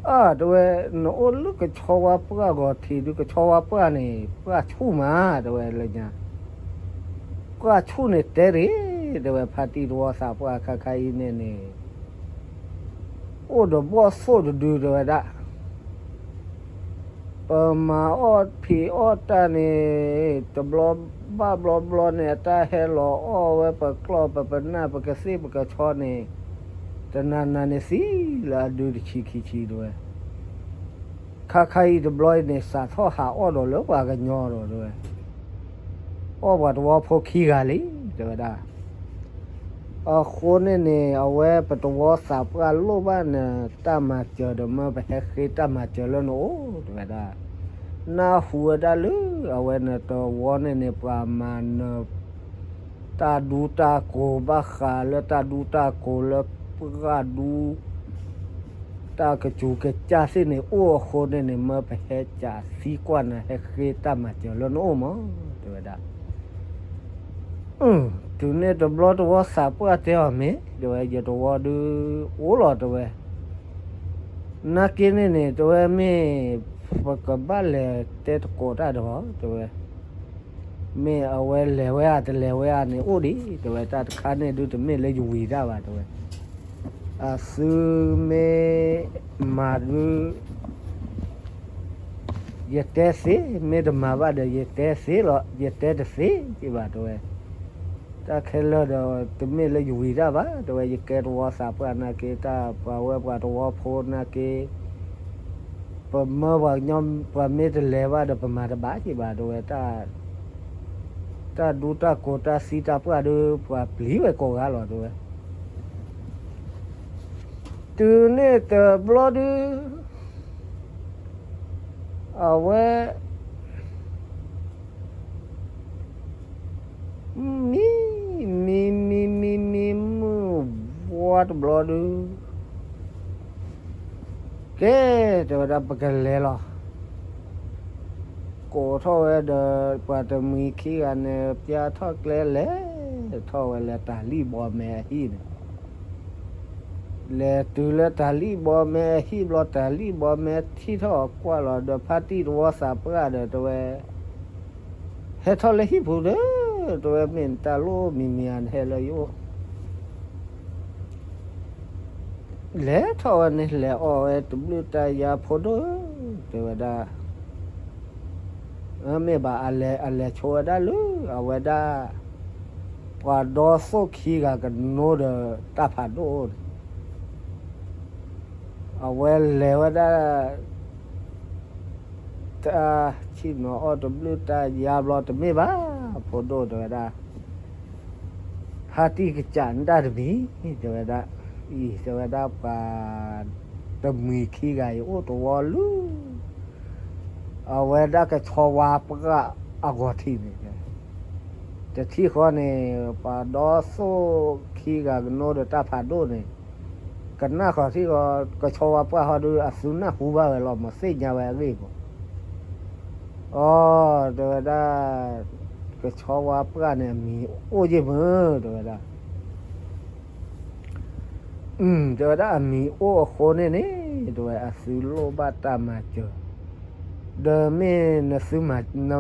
အၢ တဲဝဲ နအိၣ်လၢကဆီဝါပှၢ်ဂီၤထံးဒုး ကဆီဝါပှၢ်န့ၣ် ပှၢ်ဆူၣ်မး တဲဝဲလၢညါ ပှၢ်ဆူၣ်န့ၣ်တဲတဂ့ၤ တဲဝဲ ဖါတံၢ်တဝီသးပှၢ် ခါခါအံၤန့ၣ်န့ၣ် အိၣ်ဒီးဘီၣ်သိၣ်တဒု တဲဝဲဒၣ် ပမၤအီၣ်ဖံးအီၣ်တၢ်န့ၣ် တဘျီဘၣ်ဘျီဘျီန့ၣ် အတၢ်ဟဲလီၤအီၣ်ဝဲပကျီၢ် ပပနၢ် ပကသ့ၣ်ပကဆီန့ၣ် တနၤနၤန့ၣ်သံလၢအဒုတဆံခံဆံတဲဝဲ ခါခါအံၤတဘျီအံၤန့ၣ် စးထီၣ်ဟးအီၣ်ဒီးလၢပှၤကညီဒီးတဲဝဲ အီၣ်ပှၤတဝီဖိခံဂၤလံ တဲဝဲဒၣ် အဃိန့ၣ်န့ၣ် အဝဲပတဝီသးပှၢ်လိၣ်ဘၣ်နတၢ်မၤစၢၤဒီး မၢပဟဲဃ့တၢ်မၤစၢၤလၢနအိၣ် တဲဝဲဒၣ် နၢ်ဟူဝဲဒၣ်လၢ အဝဲနတဝီန့ၣ်န့ၣ် ပှၤမၤန တၢ်ဒူတၢ်ကိး ဘၣ်ဃးလၢတၢ်ဒူတၢ်ကိးလၢပှၢ်ဒူ တၢ်ကစူၤကစၢ်သ့ၣ်န့ၣ်အိၣ်အဃိန့ၣ်န့ၣ် မၢပဟဲကးသံကွၢ်နၤ ဟဲဃ့တၢ်မၤစၢၤလၢနအိၣ်မး တဲဝဲဒၣ်. တုၤန့ၣ်တဘျီတဝီသးပှၢ်တဲအီၤမ့ၢ် တဲဝဲ ယတဝီဒုးအိၣ်လီၤ တဲဝဲ. နာ်က့န့ၣ်န့ၣ် တဲဝဲ မ့ၢ် ပကဘၣ်လဲၤတဲသကိးတၢ်ဒီး တဲဝဲ မ့ၢ်အဝဲလဲၤဝဲဧါတလဲၤဝဲဧါန့ၣ်အိၣ်ဒံး တဲဝဲ တၢ်တခါန့ၣ်ဒုးတမ့ၢ်လၢယဝံၤတၢ်ဘၣ် တဲဝဲ. အသုမ့ၢ်မၤဒုး ယတဲသ့, မ့ၢ်တမၤဘၣ်ဒီး ယတဲသ့လီၤ, ယတဲတသ့ဘၣ် တဲဝဲ. တၢ်ခဲလၢာ်ဒီး တမ့ၢ်လၢယဝံၤတၢ်ဘၣ် တဲဝဲ, ယကဲတဝီသးပှၢ်နာ်က့ တၢ်ပှၤဝဲပှၤတဝီဖိနာ်က့ ပမၢပှၤကညီ ပှၤမ့ၢ်တလဲၤဘၣ်ဒီး ပမၤတဘၣ်က့ၤဘၣ် တဲဝဲ. တၢ်ဒူတၢ်ကိးတၢ်သံတၢ်ပှၢ်ဒီး ပှၤပျံၤဝဲကိးဂၤလီၤ တဲဝဲ. တုၤန့ၣ်တဘျီဒုး အဝဲ မံ မံ မံ မံ မံ မုၢ်ဝါတဘျီဒုး ကဲ တဲဝဲဒၣ် ပကလဲၤလီၤ. ကိးထီၣ်ဝဲဒီး ပှၤတမှံၤခံဂၤန့ၣ် ပျၢ်ထီၣ်ကျဲလဲၤထီၣ်ဝဲလၢတၢ်လံၣ်ဘီမဲအဟံၣ်န့ၣ် လဲၤတုၤလၢတၢ်လံၣ်ဘီမဲအဟံၣ်ဘျီ တၢ်လံၣ်ဘီမဲထံၣ်ထီၣ်အကွၢ်လီၤဒီး ဖါတံၢ်တဝီသးပှၢ်ဒီး တဲဝဲ ဟဲထီၣ်လၢဟံၣ်ပူၤဒီး တဲဝဲ မ့ၢ်နတၢ်လိၣ်မံၤမံၤဧါ နဟဲလၢယအိၣ် လဲၤထီၣ်ဝဲန့ၣ် လဲၤအီၣ်ဝဲတဘျုးတၢ်ယါ ဖိဒိၣ်ဧၢ တဲဝဲဒၣ်. မ့ၢ်ဘၣ် အလဲၤဆိဝဲဒၣ်လၢ အဝဲဒၣ် ပှၤဒီသိၣ်ခံဂၤကနိဒီးတၢ်ဖးဒိၣ်န့ၣ် အဝဲလဲၤဝဲဒၣ် တၢ်ဆံၣ်နီၤအီၣ်တဘျုးတၢ်ယါဘျီ တမ့ၢ်ဘၣ် ဖိဒိၣ် တဲဝဲဒၣ်. ဖါတံၢ်ကစးနတၢ်တမံၤ တဲဝဲဒၣ်. အံၤ တဲဝဲဒၣ် ပှၤတမှံၤခံဂၤအံၤ အိၣ်တဝီလၢ အဝဲဒၣ်ကဆီဝါပှၢ်အဂီၤထံးန့ၣ် တထံၣ်ဃီန့ၣ် ပှၤဒီသိၣ်ခံဂၤကနိဒီးတၢ်ဖးဒိၣ်န့ၣ် ကနၣ်ဃီၤထံၣ်ဃီ ကဆီဝါပှၢ်ဟီဒုး အသုနၢ်ဟူဘၣ်ဝဲလီၤ မ့ၢ်သ့ၣ်ညါဝဲအဂ့ၢ်မး. အိ တဲဝဲဒၣ် ကဆီဝါပှၢ်န့ၣ် အမံၤအိၣ်ယ့ၢ်မုၢ် တဲဝဲဒၣ်. တဲဝဲဒၣ် အမံၤအိၣ်အဃိန့ၣ်န့ၣ် တဲဝဲ အသုလိၣ်ဘၣ်တၢ်မၤစၢၤ ဒီးမ့ၢ်နသု န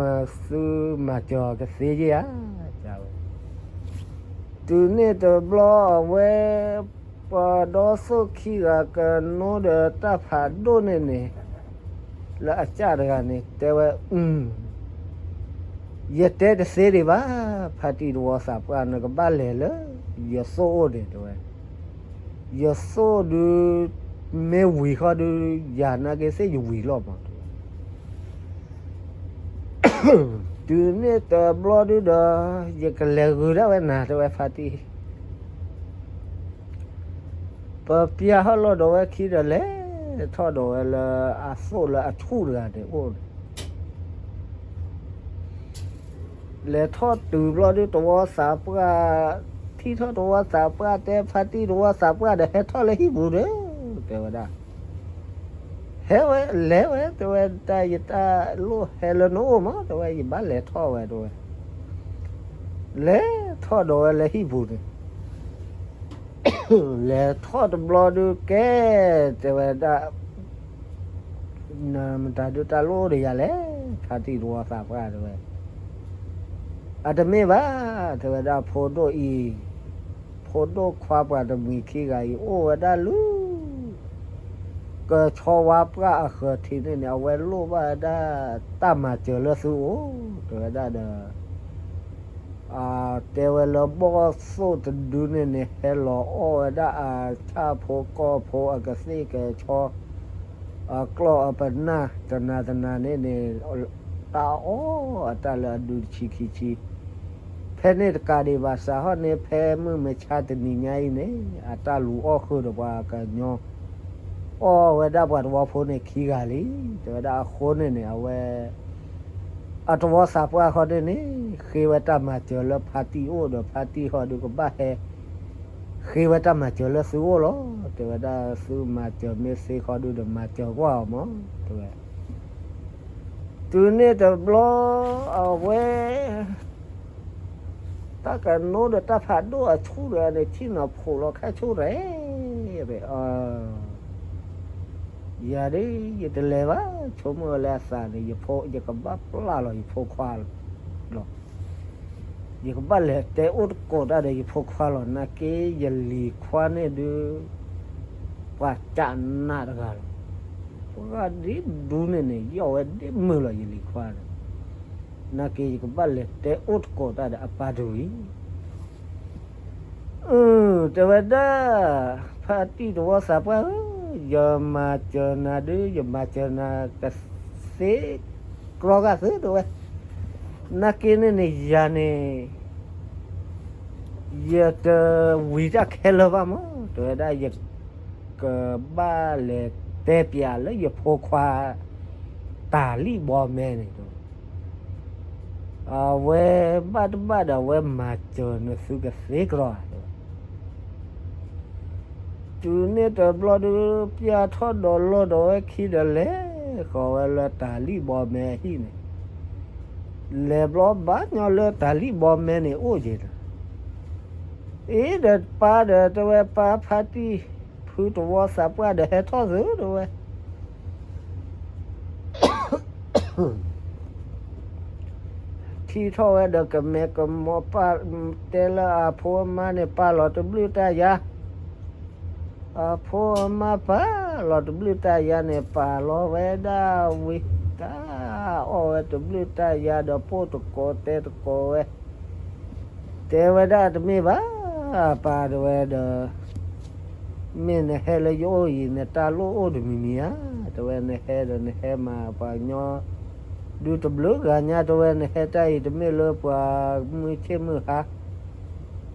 သုမၤစၢၤအီၤကသ့ယ့ၢ်ဧါ တဲဝဲ. တုၤန့ၣ်တဘျီအဝဲ ပှၤဒီသိၣ်ခံဂၤကနိဒီးတၢ်ဖးဒိၣ်န့ၣ်န့ၣ် လၢအစၢ်တဂၤန့ၣ် တဲဝဲ အု ယတဲတသ့ဒံးဘၣ် ဖါတံၢ်တဝီသးပှၢ် နကဘၣ်လဲၤလၢ ယသိၣ်အိၣ်န့ၣ် တဲဝဲ. ယသိၣ်ဒုး မ့ၢ်ဝံၤဃီဒုး ယၤနာ်က့သ့ၣ်ယဝံၤလီၤမး တဲဝဲ. တုၤန့ၣ်တဘျီဒုးဒီး ယကလဲၤဂုာ်ဒၣ်ဝဲနၤ တဲဝဲ ဖါတံၢ်. ပပျၢ်ဟီၣ်လီၤဒီးဝဲခံဒီး လဲၤထီၣ်ဒီးဝဲလၢအသိၣ်လၢအဆူၣ်တဂၤန့ၣ်အိၣ်န့ၣ် လဲၤထီၣ်တုၤဘျီဒုး တဝီသးပှၢ် ထံၣ်ထီၣ်တဝီသးပှၢ် တဲဖါတံၢ်တဝီသးပှၢ်ဒီး ဟဲထီၣ်လၢဟံၣ်ပူၤဒီး တဲဝဲဒၣ်. ဟဲဝဲ လဲၤဝဲ တဲဝဲ တၢ်ယတၢ်လိၣ်ဟဲလၢနအိၣ်မး တဲဝဲ ယဘၣ်လဲၤထီၣ်ဝဲ တဲဝဲ. လဲၤထီၣ်ဒီးဝဲလၢဟံၣ်ပူၤန့ၣ် လဲၤထီၣ်တဘျီဒုးကဲ တဲဝဲဒၣ် နမတၤဒုးတၢ်လိၣ်ဒီးယၤလဲၣ် ဖါတံၢ်တဝီသးပှၢ် တဲဝဲ. အတမ့ၢ်ဘၣ် တဲဝဲဒၣ် ဖိဒိၣ်အံၤ ဖိဒိၣ်ခွါပှၤတမှံၤခံဂၤအံၤ အိၣ်ဝဲဒၣ်လၢ ကဆီဝါပှၢ်အဃၢၤထံးန့ၣ်န့ၣ် အဝဲလိၣ်ဘၣ်ဝဲဒၣ်တၢ်မၤစၢၤလၢသုအိၣ် တဲဝဲဒၣ်ဒီး တဲဝဲလၢဘီၣ်သိၣ်တဒုန့ၣ်န့ၣ် ဟဲလီၤအီၣ်ဝဲဒၣ်အဆၣ်ဖိကီၢ်ဖိအကသ့ၣ်ကဆီ အကျီၢ်အပနၢ်တနၤတနၤန့ၣ်န့ၣ် တၢ်အီၣ်အတၢ်လၢအဒုတဆံခံဆံ ဖဲန့ၣ်တကးဒံးဘၣ် စးထီၣ်န့ၣ် ဖဲမုၢ်မဆါတနံၤညါအံၤန့ၣ် အတၢ်လူၤအီၣ်ဃုာ်ဒီးပှၤကညီ အီၣ်ဝဲဒၣ်ပှၤတဝီဖိန့ၣ်ခံဂၤလံ တဲဝဲဒၣ်အဃိန့ၣ်န့ၣ် အဝဲ အတဝီသးပှၢ်ဃီန့ၣ်န့ၣ် ဃ့ဝဲတၢ်မၤစၢၤလၢဖါတံၢ်အိၣ်ဒီး ဖါတံၢ်ဃီဒုးကဘၣ်ဟဲ ဃ့ဝဲတၢ်မၤစၢၤလၢသုအိၣ်လီၤ. တဲဝဲဒၣ်သုမၤစၢၤမ့ၢ်သ့ခီဒုဒီးမၤစၢၤကွၢ်အီၤမး တဲဝဲ. တုၤန့ၣ်တဘျီ အဝဲ တၢ်ကနိဒီးတၢ်ဖးဒိၣ်အဆူၣ်ဒီးန့ၣ် ထံၣ်နီၤဖိးလီၤခါဆူၣ်ရဲၣ် ယၤဒ် ယတလဲၤဘၣ် ဆိကမိၣ်ဝဲလၢအသးန့ၣ် ယဖိ ယကဘၣ်ပျၢ်လီၤယဖိခွါလီၤ. ယကဘၣ်လဲၤတဲအိၣ်တကိးတၢ်ဒီးယဖိခွါလီၤ. နာ်က့ယလံၤခွါန့ၣ်ဒုး ပှၤကးနးတဂၤလီၤ. ပှၤဒ်ဒူန့ၣ်န့ၣ် ယီၢ်ဝဲဒ်မုာ်လီၤယလံၤခွါန့ၣ်. နာ်က့ယကဘၣ်လဲၤတဲအိၣ်တကိးတၢ်ဒီးအပၢ်တဝံၤ အၢ တဲဝဲဒၣ် ဖါတံၢ်တဝီသးပှၢ်ဧၢ, ယမၤစၢၤနၤဒုး ယမၤစၢၤနၤကသ့ကြီဂာ်သု တဲဝဲ. နာ်က့န့ၣ်န့ၣ် ယၤန့ၣ် ယတဝံၤတၢ်ခဲလၢာ်ဘၣ်မး တဲဝဲဒၣ် ယကဘၣ်လဲၤတဲပျးလၢယဖိခွါ တၢ်လံၣ်ဘီမဲန့ၣ် အဝဲဘၣ်တဘၣ်ဒီး အဝဲမၤစၢၤနသုကသ့ကြီဂာ် တဲဝဲ. တုၤန့ၣ်တဘျီဒုး ပျၢ်ထီၣ်ဒီးလီၢ်ဒီးဝဲခံဒီး လဲၤဃီၤဝဲလၢတၢ်လံၣ်ဘီမဲအဟံၣ်န့ၣ်, လဲၤဘျီဘၣ်ညီလၢတၢ်လံၣ်ဘီမဲန့ၣ်အိၣ်က့ၤဒီး, အ့ဒီးပၢ်ဒီးတဲဝဲ ပၢ်ဖါတံၢ် ဖုတဝီသးပှၢ်ဒီးဟဲထီၣ်သု တဲဝဲ. ထံၣ်ထီၣ်ဝဲဒီးကမဲာ်ကမီၤပာ်, တဲလၢအဖိအမါန့ၣ် ပာ်လီၤတဘျုးတၢ်ယါ, အဖိအမါပာ်လီၤတဘျုးတၢ်ယါန့ၣ် ပာ်လီၤဝဲဒၣ်ဝံၤ တၢ်အီၣ်ဝဲတဘျုးတၢ်ယါဒီး ပိၢ်တကိးတဲတကိးဝဲ တဲဝဲဒၣ်တမ့ၢ်ဘၣ်, ပၢ်တဲဝဲဒီး မ့ၢ်နဟဲလၢယအိၣ်အံၤ နတၢ်လိၣ်အိၣ်တမံၤမံၤဧါ, တဲဝဲ နဟဲဒီးနဟဲမၤပှၤကညီ ဒုးတဘျုးဂၤညါ တဲဝဲ နဟဲတၢ်အံၤ တမ့ၢ်လၢပှၤမုၢ်ဆ့ၣ်မုၢ်ဟါ,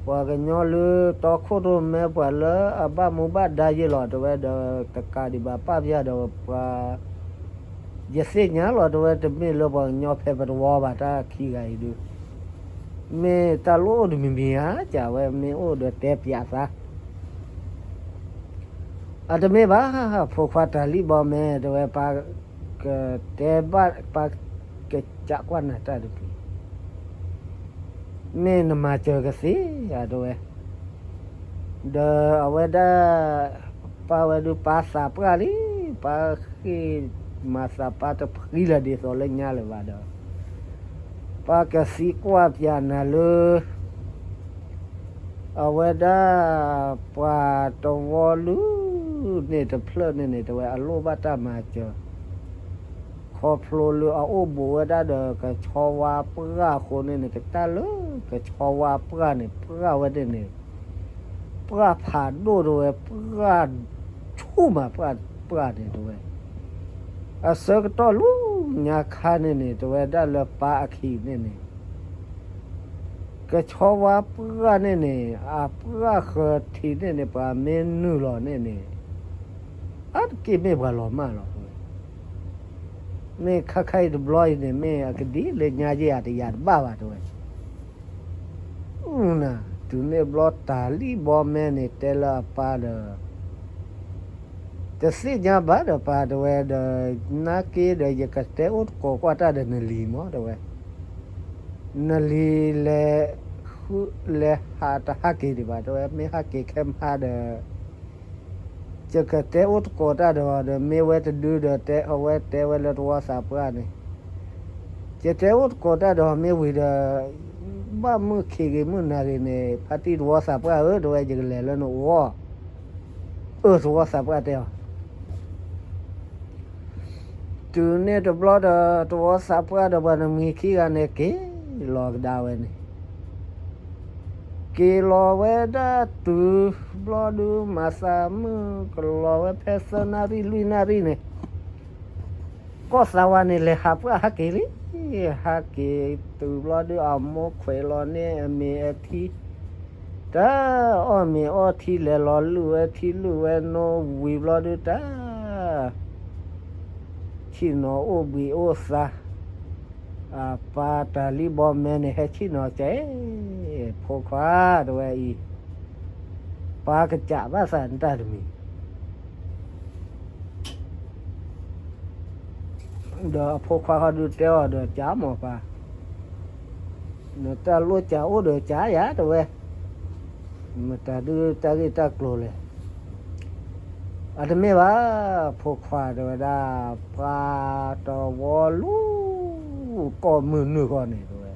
ပှၤကညီလၢတီခိၣ်ရိၣ်မဲ ပှၤလၢအဘၣ်မူဘၣ်ဒါယဲလီၤ တဲဝဲဒီး တကးဒံးဘၣ် ပာ်ပျၢ်ဒီးပှၤ ယသ့ၣ်ညါလီၤ တဲဝဲ တမ့ၢ်လၢပှၤကညီဖဲပတဝီဘၣ် တၢ်ခံဂၤအံၤဒုး မ့ၢ်တၢ်လိၣ်အိၣ်တမံၤမံၤဧါ, ကးဝဲမ့ၢ်အိၣ်ဒီးတဲပျးသး အတမ့ၢ်ဘၣ် ဖိခွါတၢ်လံၣ်ဘီမဲ တဲဝဲ ပၢ်ကတဲဘၣ် ပၢ်ကစးကွၢ်နၤတၢ်တမံၤ မ့ၢ်နမၤစၢၤကသ့ဧါ တဲဝဲ. ဒီးအဝဲဒၣ် ပၢ်ဝဲဒုး ပၢ်သးပှၢ်လံ, ပၢ်ဃ့ၢ်မၤသး ပၢ်တဖှံလၢၤဒ်သိးလၢညါလၢၤဘၣ်ဒီး ပၢ်ကသံကွၢ်ပျးနၤလၢ အဝဲဒၣ် ပှၤတဝီလုၢ်န့ၣ်တဖျၢၣ်န့ၣ်န့ၣ် တဲဝဲ အလိၣ်ဘၣ်တၢ်မၤစၢၤ ခီဖျိလၢအအိၣ်ဘူးဝဲဒၣ်ဒီး ကဆီဝါပှၢ်အဃိန့ၣ်န့ၣ် ကတၢ်လၢကဆီဝါပှၢ်န့ၣ် ပှၢ်ဝဲန့ၣ်န့ၣ် ပှၢ်ဖးဒိၣ် တဲဝဲ ပှၢ်ဆူၣ်မး ပှၢ် ပှၢ်န့ၣ် တဲဝဲ အဆၢကတီၢ်လၢညါခါန့ၣ်န့ၣ် တဲဝဲဒၣ်လၢပၢ်အခံးန့ၣ်န့ၣ် ကဆီဝါပှၢ်န့ၣ်န့ၣ် အပှၢ်ဃၢၤထံးန့ၣ်န့ၣ် ပှၤမ့ၢ်နုာ်လီၤန့ၣ်န့ၣ် အါတက့ၢ်မ့ၢ်ပှၤလီၤမၢ်လီၤ တဲဝဲ. မ့ၢ်ခါခါအံၤတဘျီအံၤန့ၣ် မ့ၢ်အကဒ်လဲၣ်ညါယဲၢ်အတယၤတဘၣ်ဘၣ် တဲဝဲ. အုၣ်နၤ တုၤန့ၣ်ဘျီတၢ်လံၣ်ဘီမဲန့ၣ် တဲလၢအပၢ်ဒီး တသ့ၣ်ညါဘၣ်ဒီး ပၢ် တဲဝဲဒီး နာ်က့ဒီး ယကတဲအိၣ်တကိးကွၢ်တၢ်ဒီးနလံၤမး တဲဝဲ. နလံၤလဲၤ လဲၤဟးတဟးက့ၤဒံးဘၣ် တဲဝဲ, မ့ၢ်ဟးက့ၤခဲမဟါဒီး ယကတဲအိၣ်တကိးတၢ်ဒီး ဒီးမ့ၢ်ဝဲတဒုဒီး တဲအဝဲတဲဝဲလၢတဝီသးပှၢ်န့ၣ် ယတဲအိၣ်တကိးတၢ်ဒီး မ့ၢ်ဝံၤဒီး ဘၣ်မုၢ်ခံးဂ့ၤမုၢ်နၤဂ့ၤန့ၣ် ဖါတံၢ်တဝီသးပှၢ်ဧၢ တဲဝဲ ယကလဲၤလၢနအိၣ် အၢ တဝီသးပှၢ်တဲအီၤ. တုၤန့ၣ်တဘျီဒီး တဝီသးပှၢ်ဒီးပှၤတမှံၤခံဂၤန့ၣ် က့ၤလီၤကဒါဝဲန့ၣ် က့ၤလီၤဝဲဒၣ်တုၤဘျီဒုး မၤသးမုၢ်ကလီၤဝဲဖဲသၢနၣ်ရံၣ်လွံၢ်နၣ်ရံၣ်န့ၣ် ကီၢ်သးဝးန့ၣ် လဲၤဟးပှၢ်ဟးက့ၤလံ. ဟးက့ၤတုၤဘျီဒုး အမိၢ်ခွဲးလီၤန့ၢ်အမ့ၤအထံ တၢ်အီၣ်မ့ၤအီထံ လဲၤလီၤလုၢ်ဝဲထံလုၢ်ဝဲနိဝံၤဘျီဒုး တၢ် ဆ့ၣ်နီၤအိၣ်ဘှံးအိၣ်သါ, အပၢ်တၢ်လံၣ်ဘီမဲန့ၣ် ဟဲဆ့ၣ်နီၤကဲ ဖိခွါ တဲဝဲအံၤ, ပၢ်ကစးဘၣ်သးနတၢ်တမံၤ, ဒီးအဖိခွါဃီဒုးတဲအီၤဒီး ကးမၢ်ပၢ်, နတၢ်လိၣ်ကးအိၣ်ဒီးကးယၤ တဲဝဲ, မတၤဒုးတၢ်ဂ့ၢ်တၢ်ကျိၤလဲၣ်. အတမ့ၢ်ဘၣ် ဖိခွါ တဲဝဲဒၣ်, ပှၤတဝီလူၤ ကိးမုၢ်နုာ်ဃီန့ၣ် တဲဝဲ,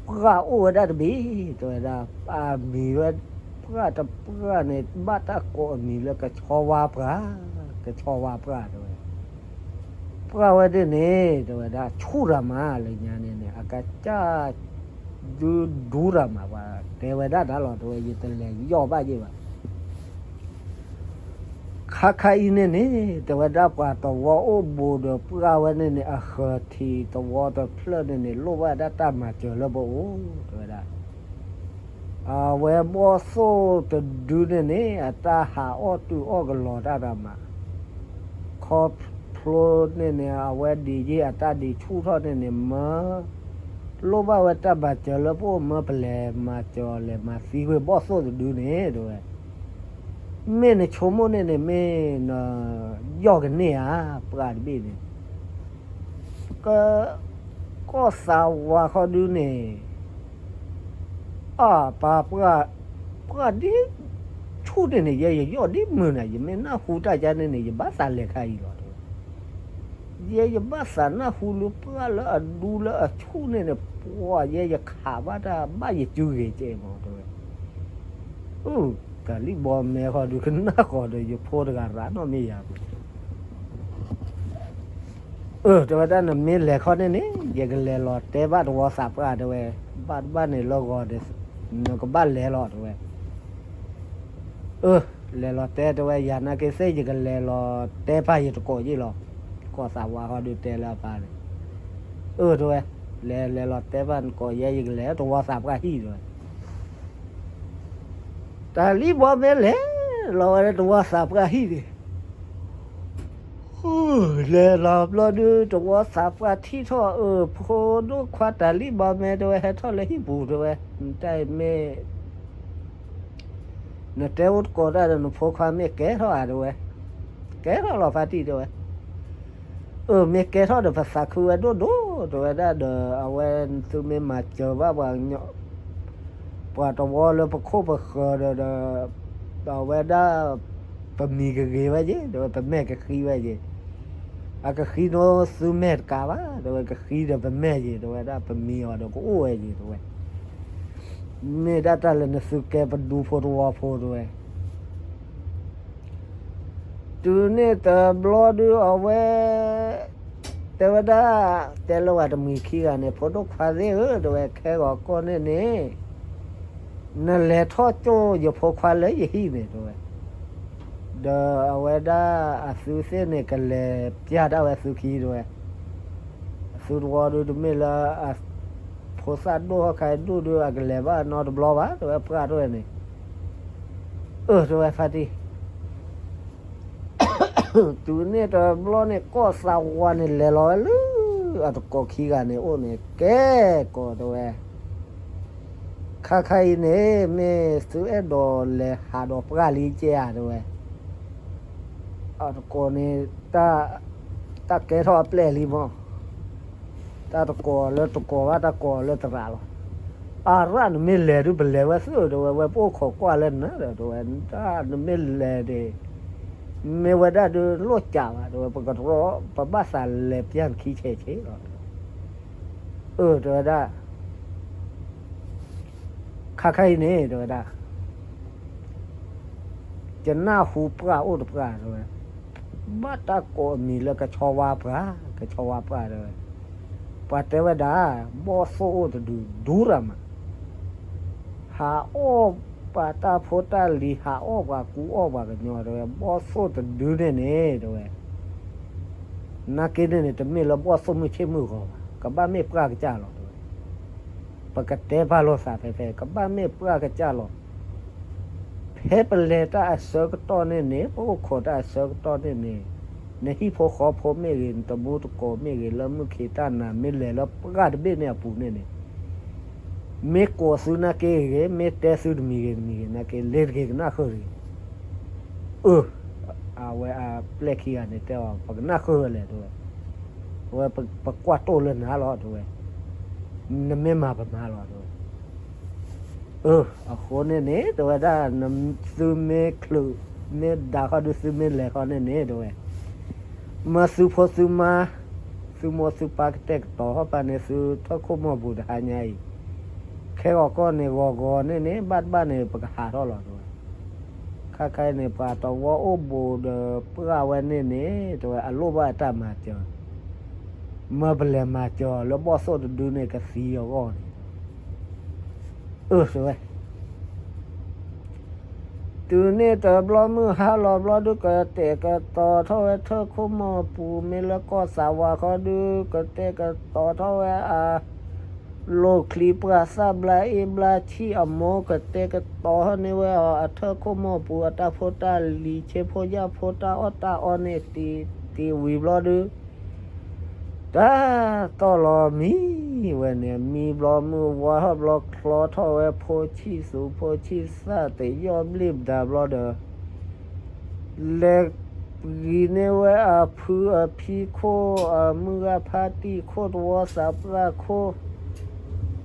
ပှၢ်အိၣ်ဝဲဒၣ်တဘ့ၣ် တဲဝဲဒၣ်, အမံၤဝဲ, ပှၢ်တပှၢ်န့ၣ် ဘၣ်တၢ်ကိးအမံၤလၢကဆီဝါပှၢ်, ကဆီဝါပှၢ် တဲဝဲ, ပှၢ်ဝဲဒၣ်န့ၣ် တဲဝဲဒၣ် ဆူၣ်တၢ်မးလၢညါန့ၣ်န့ၣ် အကစၢ်ဒုးဒူတၢ်မး ပှၤတဲဝဲဒၣ်ဒၣ်လီၤ တဲဝဲ, ယတလဲၤယီၣ်ဘၣ်ယဲၢ်ဘၣ်. ခါခါအံၤန့ၣ်န့ၣ် တဲဝဲဒၣ် ပှၤတဝီအိၣ်ဘူးဒီးပှၢ်ဝဲန့ၣ်န့ၣ် အဃၢၤထံးတဝီတဖျၢၣ်န့ၣ်န့ၣ် လိၣ်ဘၣ်ဒၣ်တၢ်မၤစၢၤလၢပအိၣ် တဲဝဲဒၣ်. အဝဲဘီၣ်သိၣ်တဒုန့ၣ်န့ၣ် အတၢ်ဟးအီၣ်တုၤအီၣ်ကလီၤတၢ်တၢ်မး, ခီဖျိန့ၣ်န့ၣ် အဝဲဒံးယဲၢ်အတၢ်ဒံးဆူၣ်ထီၣ်န့ၣ်န့ၣ် မၢ လိၣ်ဘၣ်ဝဲတၢ်မၤစၢၤလၢပအိၣ် မၢပလဲၤမၤစၢၤလဲၤမၤသံဝဲဘီၣ်သိၣ်တဒုန့ၣ် တဲဝဲ. မ့ၢ်နဆိကမိၣ်န့ၣ်န့ၣ် မ့ၢ်နယီၢ်ကန့ၢ်ဧါ ပှၢ်တဘ့ၣ်န့ၣ်, က, ကီၢ်သးဝးဃီဒုန့ၣ်, အၢ် ပၢ်ပှၢ်, ပှၢ်ဒ်ဆူၣ်န့ၣ်န့ၣ် ယဲယယီၢ်ဒ်မုၢ်နၤ ယမ့ၢ်နၢ်ဟူတၢ်ကါန့ၣ်န့ၣ် ယဘၣ်သးလဲၤခါအံၤလီၤ တဲဝဲ. ယဲယဘၣ်သးနၢ်ဟူလၢပှၢ်လၢအဒူ လၢအဆူၣ်န့ၣ်န့ၣ် ပှၢ်ယဲယခးဘၣ်တၢ်ဘၣ်ယစုဂ့ၤကဲမး တဲဝဲ. အၢ တၢ်လံၣ်ဘီမဲဃီဒုးကနၣ်ဃီဒီး ယဖိတဂၤရၤနီၣ်မ့ၢ်ယၤပူၤ, အၢ တဲဝဲဒၣ် နမ့ၢ်လဲၤခီန့ၣ်န့ၣ် ယကလဲၤလီၤတဲဘၣ်တဝီသးပှၢ် တဲဝဲ, ဘၣ်တဘၣ်န့ၣ်လၢဂီၤဒီး နကဘၣ်လဲၤလီၤ တဲဝဲ. အၢ လဲၤလီၤတဲ တဲဝဲ, ယၤနာ်က့သ့ၣ် ယကလဲၤလီၤတဲပၢ်ယတကိးယ့ၢ်လီၤ. ကီၢ်သးဝးဃီဒုးတဲလၢအပၢ်န့ၣ်, အၢ တဲဝဲ, လဲၤလဲၤလီၤတဲပၢ်နကိးယဲ ယကလဲၤတဝီသးပှၢ်ဟံၣ် တဲဝဲ. တၢ်လံၣ်ဘီမဲလဲၤလီၤဝဲလၢတဝီသးပှၢ်ဟံၣ်န့ၣ် လဲၤလီၤဘျီဒုး တဝီသးပှၢ်ထံၣ်ထီၣ် အၢ ဖိဒိၣ်ခွါတၢ်လံၣ်ဘီမဲ တဲဝဲ ဟဲထီၣ်လၢဟံၣ်ပူၤ တဲဝဲ, နတၢ်အံၤမ့ၢ် နတဲအိၣ်တကိးတၢ်ဒီး နဖိခွါမ့ၢ်ကဲထီၣ်ဧါ တဲဝဲ, ကဲထီၣ်လီၤဖါတံၢ် တဲဝဲ. အၢ မ့ၢ်ကဲထီၣ်ဒီး ပသးခုဝဲဒိၣ်ဒိၣ် တဲဝဲဒၣ်ဒီး အဝဲသုမ့ၢ်မၤစၢၤဘၣ်ပှၤကညီ ပှၤတဝီလၢပခိၣ်ပဃၢၤဒီး ဒီး အဝဲဒၣ် ပမံၤကဂ့ၤဝဲက့ၤ တဲဝဲ, ပမဲာ်ကဃံဝဲက့ၤ, အကဃံနီသုမဲာ်တကးဘၣ် တဲဝဲ, ကဃံဒီးပမဲာ်က့ၤ တဲဝဲဒၣ်, ပမံၤအီၤဒီးကအိၣ်ဝဲက့ၤ တဲဝဲ. မ့ၢ်ဒၣ်တၢ်လၢနသုကဲပဒူဖိတဝီဖိ တဲဝဲ. တုၤန့ၣ်တဘျီဒုးအဝဲ တဲဝဲဒၣ်, တဲလၢပှၤတမှံၤခံဂၤန့ၣ်, ဖိဒိၣ်ခွါသ့ၣ်ဧၢ တဲဝဲ, ခဲဂီၤကီၢ်န့ၣ်န့ၣ် နလဲၤထီၣ်ကၠိယဖိခွါလၢယဟံၣ်န့ၣ် တဲဝဲ. ဒီးအဝဲဒၣ်အသုသ့ၣ်န့ၣ် ကလဲၤပျၢ်တၢ်ဝဲသုခံ တဲဝဲ. အသုတဝီဒုးတမ့ၢ်လၢ အဖိသၣ်ဒိၣ်ဟီၣ်ခါဒိၣ်ဒုး အကလဲၤဘၣ်နီတဘျီဘၣ် တဲဝဲ, ပှၢ်တဝဲန့ၣ်. အၢ တဲဝဲဖါတံၢ် တုၤန့ၣ်တဘျီန့ၣ် ကီၢ်သးဝးန့ၣ် လဲၤလီၤဝဲလၢ အတကိးခံဂၤန့ၣ်အိၣ်န့ၣ် ကဲကိးတဲဝဲ, ခါခါအံၤန့ၣ် မ့ၢ်သုအဲၣ်ဒိးလဲၤဟးဒီးပှၢ်လံကဲဧါ တဲဝဲ. အတကိးန့ၣ် တၢ်ကဲထီၣ်အပျဲၢ်လံမး, တၢ်တကိးလၢတကိးဘၣ် တၢ်ကိးလၢသရၣ်လီၤ. အရၣ် နမ့ၢ်လဲၤဒုး ပလဲၤဝဲသ့ၣ် တဲဝဲ, ဝဲပအိၣ်ခိးကွၢ်လၢနၤဒီး တဲဝဲ, တၢ်နမ့ၢ်လဲၤန့ၣ် မ့ၢ်ဝဲဒၣ်ဒုးလိၣ်စးဘၣ် တဲဝဲ, ပကတြီ ပဘၣ်သးလဲၤပျၢ်နခံဆဲးဆဲးလီၤ. အၢ တဲဝဲဒၣ် ခါခါအံၤန့ၣ် တဲဝဲဒၣ် ယနၢ်ဟူပှၢ်အိၣ်တပှၢ် တဲဝဲ, ဘၣ်တၢ်ကိးအမံၤလၢကဆီဝါပှၢ်, ကဆီဝါပှၢ် တဲဝဲ, ပှၤတဲဝဲဒၣ် ဘီၣ်သိၣ်အိၣ်တဒု ဒူရၤမး ဟးအီၣ်ပှၤတၢ်ဖိတၢ်လံၤ ဟးအီၣ်ပှၤကူအီၣ်ပှၤကညီ တဲဝဲ, ဘီၣ်သိၣ်တဒုန့ၣ်န့ၣ် တဲဝဲ, နာ်က့န့ၣ်န့ၣ် တမ့ၢ်လၢဘီၣ်သိၣ်မုၢ်ဆ့ၣ်မုၢ်ဂီၤဘၣ်, ကဘၣ်မ့ၢ်ပှၢ်ကစၢ်လီၤ တဲဝဲ, ပကတဲပာ်လိာ်သးဖဲဖဲ ကဘၣ်မ့ၢ်ပှၢ်ကစၢ်လီၤ. ဖဲပလဲၤတၢ်အဆၢကတီၢ်န့ၣ်န့ၣ် ပအိၣ်ခိးတၢ်အဆၢကတီၢ်န့ၣ်န့ၣ် နဟံၣ်ဖိဃီဖိမ့ၢ်ဂ့ၤ နတမူတကိးမ့ၢ်ဂ့ၤ လၢမုၢ်ခံးတၢ်နၤ မ့ၢ်လဲၤလၢပှၢ်တဘ့ၣ်န့ၣ်အပူၤန့ၣ်န့ၣ် မ့ၢ်ကိးသုနာ်က့ဂ့ၤ, မ့ၢ်တဲသုတမံၤဂ့ၤတမံၤဂ့ၤနာ်က့ လ့ၤတဂ့ၤကနၣ်ဃုာ်တဂ့ၤ. အၢ, အဝဲအပျဲၢ်ခံဂၤန့ၣ်တဲအီၤ ပကနၣ်ဃုာ်ဝဲလဲၣ်တဲဝဲ, အဝဲပကွၢ်တိၢ်လၢနၤလီၤတဲဝဲ, နမ့ၢ်မၤပမၤလီၤတဲဝဲ. အၢ, အဃိန့ၣ်န့ၣ် တဲဝဲဒၣ် သုမ့ၢ်ချုး, မ့ၢ်ဒါဃီဒုး သုမ့ၢ်လဲၤဃီန့ၣ်န့ၣ်တဲဝဲ, မၢသုဖိသုမါ, သုမိၢ်သုပၢ်ကတဲာ်ကတီၤထီၣ်ပာ်န့ၢ်သုထၢၣ်ခိၣ်မီၢ်ပူၤတဟါညါအံၤ, ခဲဂီၤကီၢ်န့ၣ်ဂီၤဂီၤန့ၣ်န့ၣ် ဘၣ်တဘၣ်န့ၣ် ပကဟးထီၣ်လီၤတဲဝဲ. ခါခဲအံၤန့ၣ် ပှၤတဝီအိၣ်ဘူးဒီးပှၢ်ဝဲန့ၣ်န့ၣ် တဲဝဲ အလိၣ်ဘၣ်အတၢ်မၤစၢၤ, မၢပလဲၤမၤစၢၤလၢဘီၣ်သိၣ်တဒုန့ၣ်ကသံအဂီၢ်န့ၣ်, အၢ တဲဝဲ တုၤန့ၣ်တဘျီမုၢ်ဟါလီၤဘျီဒုး ကတဲာ်ကတီၤထီၣ်ဝဲထၢၣ်ခိၣ်မီၢ်ပူၤ, မ့ၢ်လၢကီၢ်သးဝးဃီဒုး ကတဲာ်ကတီၤထီၣ်ဝဲအ လိာ်ချံပှၢ်သၣ်ဘျါအ့ဘျါဆံၣ်အမိၢ် ကတဲာ်ကတီၤထီၣ်န့ၢ်ဝဲအီၤ အထၢၣ်ခိၣ်မီၢ်ပူၤ အတၢ်ဖိတၢ်လံၤ ဆ့ဖိယာ်ဖိတၢ်အီၣ်တၢ်အီန့ၣ် တ့ၤတ့ၤဝံၤဘျီဒုး တၢ်တီၢ်လီၤမံဝဲန့ၣ် မံဘျီမုၢ်ဝါထီၣ်ဘျီ ချီထီၣ်ဝဲဖိဆံၣ်သူ ဖိဆံၣ်သၣ် တယီၢ်ဘျ့ၣ်ဘျးဘျီဒီး လဲၤပှ့ၤန့ၢ်ဝဲအဖုအဖံခိၣ် အမုၢ်ဂၢ်ဖါတံၢ်ခိၣ် တဝီသးပှၢ်ခိၣ်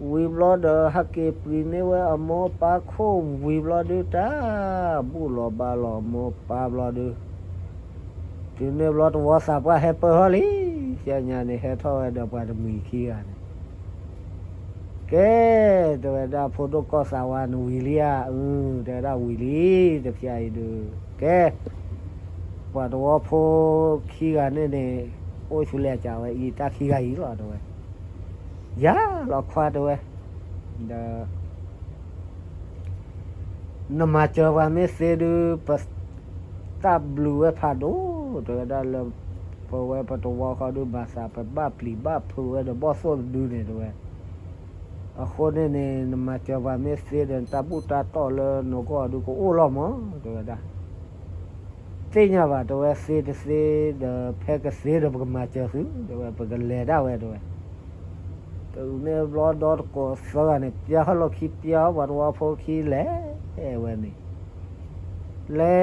ဝံၤဘျီဒီး ဟဲက့ၤပှ့ၤန့ၢ်ဝဲအမိၢ်ပၢ်ခိၣ်ဝံၤဘျီဒုး တၢ်ဘူၣ်လီၤဘါလီၤအမိၢ်ပၢ်ဘျီဒုး တုၤန့ၣ်ဘျီ တဝီသးပှၢ်ဟဲပၢၢ်ထီၣ်လံ, ဆူညါန့ၣ် ဟဲထီၣ်ဝဲဒီးပှၤတမှံၤခံဂၤန့ၣ်, ကဲ, တဲဝဲဒၣ် ဖိဒိၣ်ကီၢ်သးဝး နဝံၤလံဧါ, အၢ, တဲဝဲဒၣ် ဝံၤလံ, တဖျါအံၤဒုး, ကဲ, ပှၤတဝီဖိခံဂၤန့ၣ်န့ၣ် အိၣ်ဆူလဲၣ်ကးဝဲအံၤ တၢ်ခံဂၤအံၤလီၤ တဲဝဲ, ယၤလီၤခွါ တဲဝဲ, ဒီး နမၤစၢၤပှၤမ့ၢ်သ့ဒုး ပတၢ်ဘျုးဝဲဖးဒိၣ်, တဲဝဲဒၣ်လၢ ပဝဲပတဝီဃီဒုး ဘၣ်သးပဘၣ်ပျံၤဘၣ်ဖုးဝဲဒီးဘီၣ်သိၣ်တဒုန့ၣ် တဲဝဲ, အဃိန့ၣ်န့ၣ် နမၤစၢၤပှၤမ့ၢ်သ့ဒီး နတၢ်ဘူၣ်တၢ်တီၢ်လၢနဂီၢ်ဒုးကအိၣ်လီၤမး တဲဝဲဒၣ် သ့ၣ်ညါဘၣ် တဲဝဲ, သ့တသ့ဒီး ဖဲကသ့ဒီး ပကမၤစၢၤသု တဲဝဲ, ပကလဲၤဒၣ်ဝဲ တဲဝဲ. တုၤန့ၣ်ဘျီဒီတကိးသၢဂၤန့ၣ် ပျၢ်ဟီၣ်လီၢ်ခံ ပျၢ်ဟီၣ်ပှၤတဝီဖိခံ လဲၤဝဲန့ၣ်, လဲ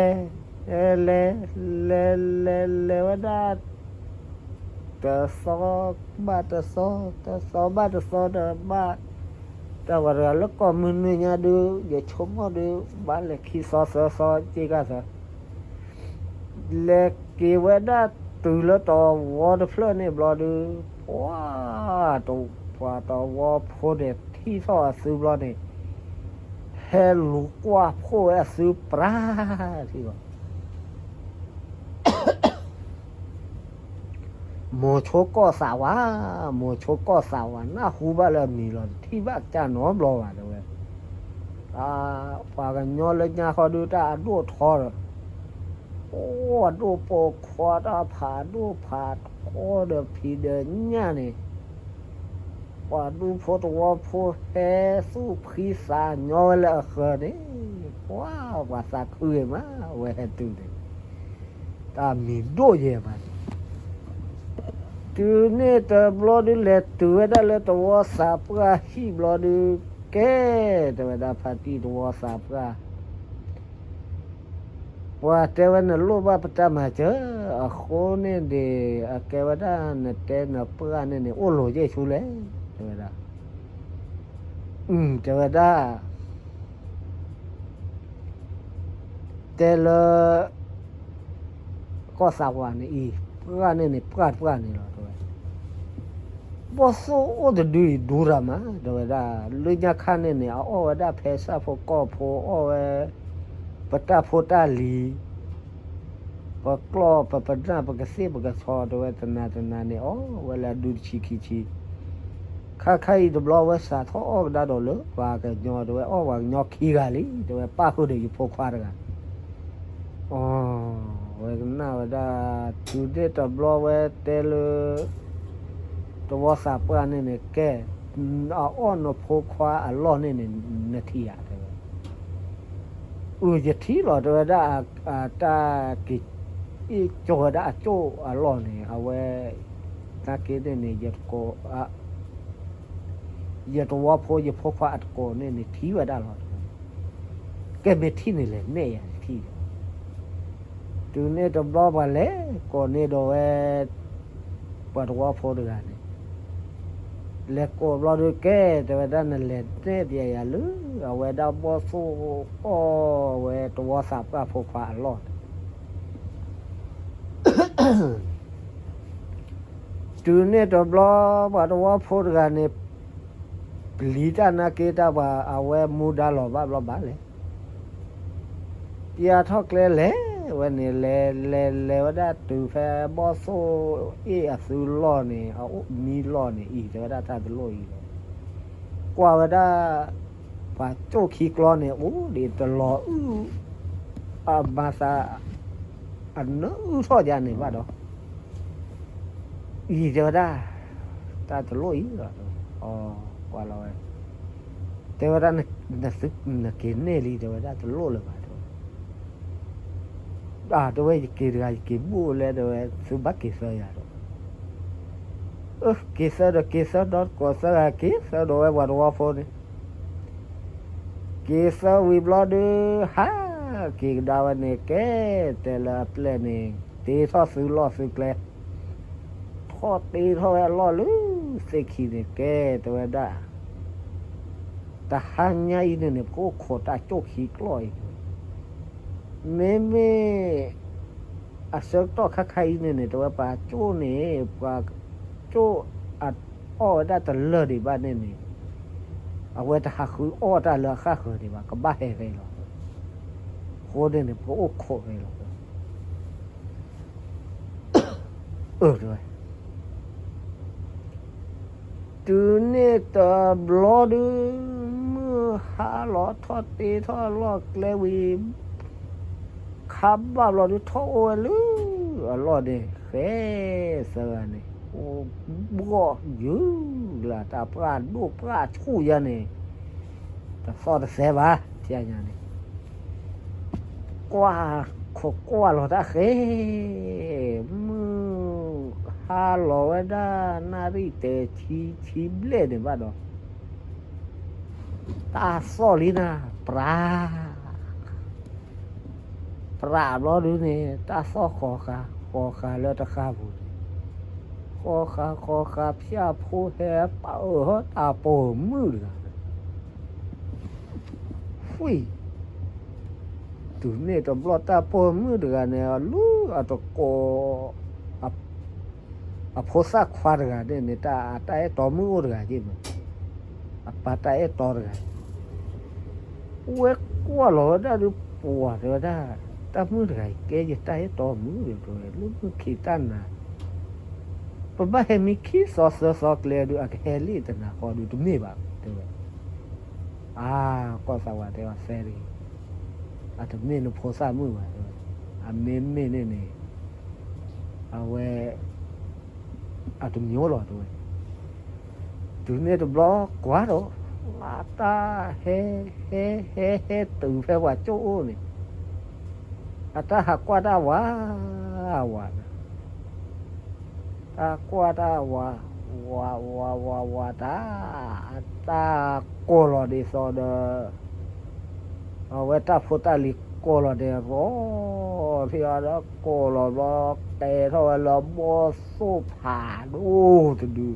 ၤ, လဲၤ, လဲၤ, လဲၤ, လဲၤဝဲဒၣ် တသီဘၣ်တသီ, တသီဘၣ်တသီဒီးဘၣ်, တၢ်ဝဲတဂၤလၢကီၢ်မုၢ်နွံညါဒုး ယဆိကမိၣ်ဒုး ဘၣ်လဲၤခံသီသၢသီ က့ၢ်ကၢ်သၢ လဲၤက့ၤဝဲဒၣ်တုၤလၢတဝီတဖျၢၣ်န့ၣ်ဘျီဒုး, ပှၤ, ပှၤတဝီဖိန့ၣ် ထံၣ်ထီၣ်အသုဘျီန့ၣ်, ဟဲလူၤကွၢ်ဖှိၣ်ဝဲအသုပြၢ်ထံၣ်လီၤ. မိၤဆိကီၢ်သးဝး, မိၤဆိကီၢ်သးဝး နၢ်ဟူဘၣ်လၢအမံၤလီၤ တထံၣ်ဘၣ်ကစၢ်နီတဘျီဘၣ် တဲဝဲ. ပှၤကညီလၢညါဃီဒုး တၢ်အဒိၣ်ထီဒီး, အိၣ်အဒိၣ်ပိာ်ခွါ တၢ်ဖးဒိၣ်ဖးထီဒီးဖံးဒီးညၣ်န့ၣ်, ပှၤဒူဖိတဝီဖိဟဲသူၣ်ဖှံသးညီဝဲလၢအဃၢၤန့ၣ်, ပှၤ, ပှၤသးခုဂ့ၤမး အဝဲဟဲတုၤန့ၣ် တၢ်မံၤဒိၣ်ယဲၢ်မးန့ၣ်, တုၤန့ၣ်တဘျီဒုး လဲၤတုၤဝဲဒၣ်လၢတဝီသးပှၢ်ဟံၣ်ဘျီဒုး, ကဲ, တဲဝဲဒၣ် ဖါတံၢ်တဝီသးပှၢ်, ပှၤတဲဝဲ နလိၣ်ဘၣ်ပတၢ်မၤစၢၤ, အဃိန့ၣ်ဒီး အကဲဝဲဒၣ် နတဲနပှၢ်န့ၣ်န့ၣ် အိၣ်လီၤယဲၢ်ဆူလဲၣ်, တဲဝဲဒၣ်. တဲဝဲဒၣ် တဲလၢ ကီၢ်သးဝးန့ၣ်အံၤ ပှၢ်န့ၣ်န့ၣ် ပှၢ်တပှၢ်န့ၣ်လီၤ တဲဝဲ. ဘီၣ်သိၣ်အိၣ်တဒုအံၤ ဒူရၤမး တဲဝဲဒၣ်. လၢညါခါန့ၣ်န့ၣ် အအီၣ်ဝဲဒၣ်ဖဲဆၣ်ဖိကီၢ်ဖိ အီၣ်ဝဲ ပတၢ်ဖိတၢ်လံၤ ပကျီၢ်ပပနၢ် ပကသ့ၣ်ပကဆီ တဲဝဲ တနၤတနၤန့ၣ် အီၣ်ဝဲလၢအဒူတဆံခံဆံ. ခါခါအံၤတဘျီဝဲစးထီၣ်အီၣ်ကဒါဒီးလၢပှၤကညီခံဂၤလံ တဲဝဲ ပၣ်ဃုာ်ဒီးယဖိခွါတဂၤ. အဝဲကနၣ်ဝဲဒၣ် တုၤန့ၣ်တဘျီဝဲတဲလၢ တဝီသးပှၢ်န့ၣ်န့ၣ် ကဲ, အအီၣ်နဖိခွါအလီၢ်န့ၣ်န့ၣ် နထံၣ်ဧါ တဲဝဲ. အၢ ယထံၣ်လီၤ တဲဝဲဒၣ် အတၢ်က့ၤ အ့ၣ်ကၠီဝဲဒၣ်အကၠိၣ်အလီၢ်န့ၣ် အဝဲ နာ်က့န့ၣ်န့ၣ် ယတကိး ယတဝီဖိယဖိခွါအတကိးန့ၣ်န့ၣ်ထံၣ်ဝဲဒၣ်လီၤ. ကဲမ့ၢ်ထံၣ်န့ၣ်လဲၤနဲၣ်ယၤထံၣ်ဒီး တုၤန့ၣ်တဘျီပှၤလဲၤကိးန့ၢ်ဒီးဝဲ ပှၤတဝီဖိတဂၤန့ၣ် လဲၤကိးဘျီဒုးကဲ တဲဝဲဒၣ်နလဲၤနဲၣ်ပျဲယၤလၢ အဝဲဒၣ်ဘီၣ်သိၣ်အီၣ်ဝဲတဝီသးပှၢ်ဖိခွါအလီၢ်န့ၣ် တုၤန့ၣ်တဘျီ ပှၤတဝီဖိတဂၤန့ၣ် ပျံၤတၢ်နာ်က့တၢ်ပှၤ အဝဲမူဒါလီၤဘၣ်ဘျီဘၣ်လဲၣ်. ပျဲထီၣ်ကျဲလဲၤဝဲန့ၣ် လဲၤလဲၤလဲၤဝဲဒၣ်တုၤဖဲ ဘီၣ်သိၣ်အ့ၣ်အသုလီၢ်န့ၣ် အအိၣ်မံလီၢ်န့ၣ် အံၤတဲဝဲဒၣ်တၢ်တလိၣ်အံၤလီၤ. ကွၢ်ဝဲဒၣ် ပှၤကၠိၣ်ခံကျီန့ၣ် အိၣ်ဒံးတလီၤအုၣ် အမၤသး အနၢအုၣ်ထီၣ်ယါန့ၣ်ဘၣ်ဒီး အံၤတဲဝဲဒၣ် တၢ်တလိၣ်အံၤလီၤ. ကွၢ်လီၤဝဲ တဲဝဲဒၣ် နက့ၤနဲၣ်လံ တဲဝဲဒၣ်တလိၣ်လၢၤဘၣ် တဲဝဲ တဲဝဲယက့ၤတဂၤ ယက့ၤဘူၣ်လဲၣ် တဲဝဲ သုဘၣ်က့ၤသၢယၤဒီး က့ၤသၢဒီးက့ၤသၢဒီးတကိးသၢဂၤ က့ၤသၢဒီးဝဲပှၤတဝီဖိန့ၣ် က့ၤသၢဝံၤဘျီဒုး ဟးက့ၤကဒါဝဲန့ၣ် ကဲ တဲလၢအပျဲၢ်န့ၣ် တ့ထီၣ်သုလီၢ်သုကျဲ ထီၣ်တ့ထီၣ်ဝဲအလီၢ်လၢ သ့ၣ်ခံန့ၣ် ကဲ တဲဝဲဒၣ် တဟါညါအံၤန့ၣ်န့ၣ် ပကအိၣ်ခိးတၢ်ကၠိၣ်ခံကျီၢ်အံၤ မ့မ့ၢ် အဆၢကတီၢ်ခါခါအံၤန့ၣ်န့ၣ် တဲဝဲပှၤကၠိၣ်န့ၣ် ပှၤကၠိၣ်အအီၣ်ဝဲဒၣ်တလၢာ်ဒံးဘၣ်န့ၣ်န့ၣ် အဝဲတဟးဃုအီၣ်တၢ်လၢအဃၣ်ဃၢၤဒံးဘၣ် ကဘၣ်ဟဲဖဲအံၤလီၤ. အဃိန့ၣ်န့ၣ် ပကအိၣ်ခိးဖဲအံၤလီၤ. အၢ တဲဝဲ တုၤန့ၣ်တဘျီဒုး မုၢ်ဟါလီၤထီၣ်တ့ထီၣ်အလီၢ်ကျဲဝံၤ ခါဘၣ်ဘျီဒုး ထီၣ်အိၣ်ဝဲလၢအလီၢ်န့ၣ် ဃဲသၢဂၤန့ၣ် အိၣ်ဘှီၣ်ယုၢ်လၢတၢ်ပှၢ်ဒိၣ်ပှၢ်ဆူၣ်ယါန့ၣ် တသီၣ်တသဲဘၣ် ထံၣ်ညါန့ၣ် ကွၢ်ခိးကွၢ်လီၤတၢ်ဃဲ မုၢ်ဟါလီၤဝဲဒၣ် နၣ်ရံၣ်တဲာ်ဆံဆံဘျဲၣ်န့ၣ်ဘၣ်ဒီး တၢ်သီၣ်လံနၤ ပြး ပြးဘျီဒုးန့ၣ် တၢ်သီၣ်ဃီၤဃာ် ဃီၤဃာ်လၢတဃါပူၤန့ၣ် ဃီၤဃာ်ဃီၤဃာ် ဖၠၣ်ဖိဟဲပာ်အၢၣ်ဟီၣ်တၢ်ပိာ်မုၣ်တဂၤ ဃံ တုၤန့ၣ်တဘျီတၢ်ပိာ်မုၣ်တဂၤန့ၣ် အလုၢ်အတကိး အဖိသၣ်ခွါတဂၤန့ၣ်န့ၣ် တၢ် အတၢ်အဲၣ်တီမုၣ်အိၣ်တဂၤက့မး အပၢ်တၢ်အဲၣ်တီတဂၤ ဝဲကွၢ်လီၤဝဲဒၣ်ဒုး ပှၤတဲဝဲဒၣ် တၢ်မုၣ်တဂၤအံၤ ကဲယတၢ်အဲၣ်တီမုၣ်ဒီး တဲဝဲ လၢမုၢ်ခံးတၢ်နၤ ပဘၣ်ဟဲမံခံသီသၢသီကျဲဒုး အကဟဲလံတနၤဃီဒုး တမ့ၢ်ဘၣ် တဲဝဲ အါ ကီၢ်သးဝးတဲအီၤ သဲတဂ့ၤ, အတမ့ၢ်နဖိသၣ်မုၣ်ဘၣ် တဲဝဲ, အမ့မ့ၢ်န့ၣ်န့ၣ် အဝဲ အတမံၤအိၣ်လီၤ တဲဝဲ. တုၤန့ၣ်တဘျီကွၢ်ဒီး အတၢ်ဟဲ ဟဲ ဟဲ ဟဲတုၤဖဲပှၤကၠိၣ်အိၣ်န့ၣ် အတၢ်ဟးကွၢ်တၢ်ဝး ဝး တၢ်ကွၢ်တၢ်ဝး ဝး ဝး ဝး ဝးတၢ် အတၢ်ကိးလီၤဒ်သိးဒီး အဝဲတၢ်ဖိတၢ်လံၤကိးလီၤန့ၣ် ရီထံၣ်အီၤဒီးကိးလီၤဘျီ ကဲထီၣ်ဝဲလၢဘီၣ်သိၣ်ဖးဒိၣ်တဒု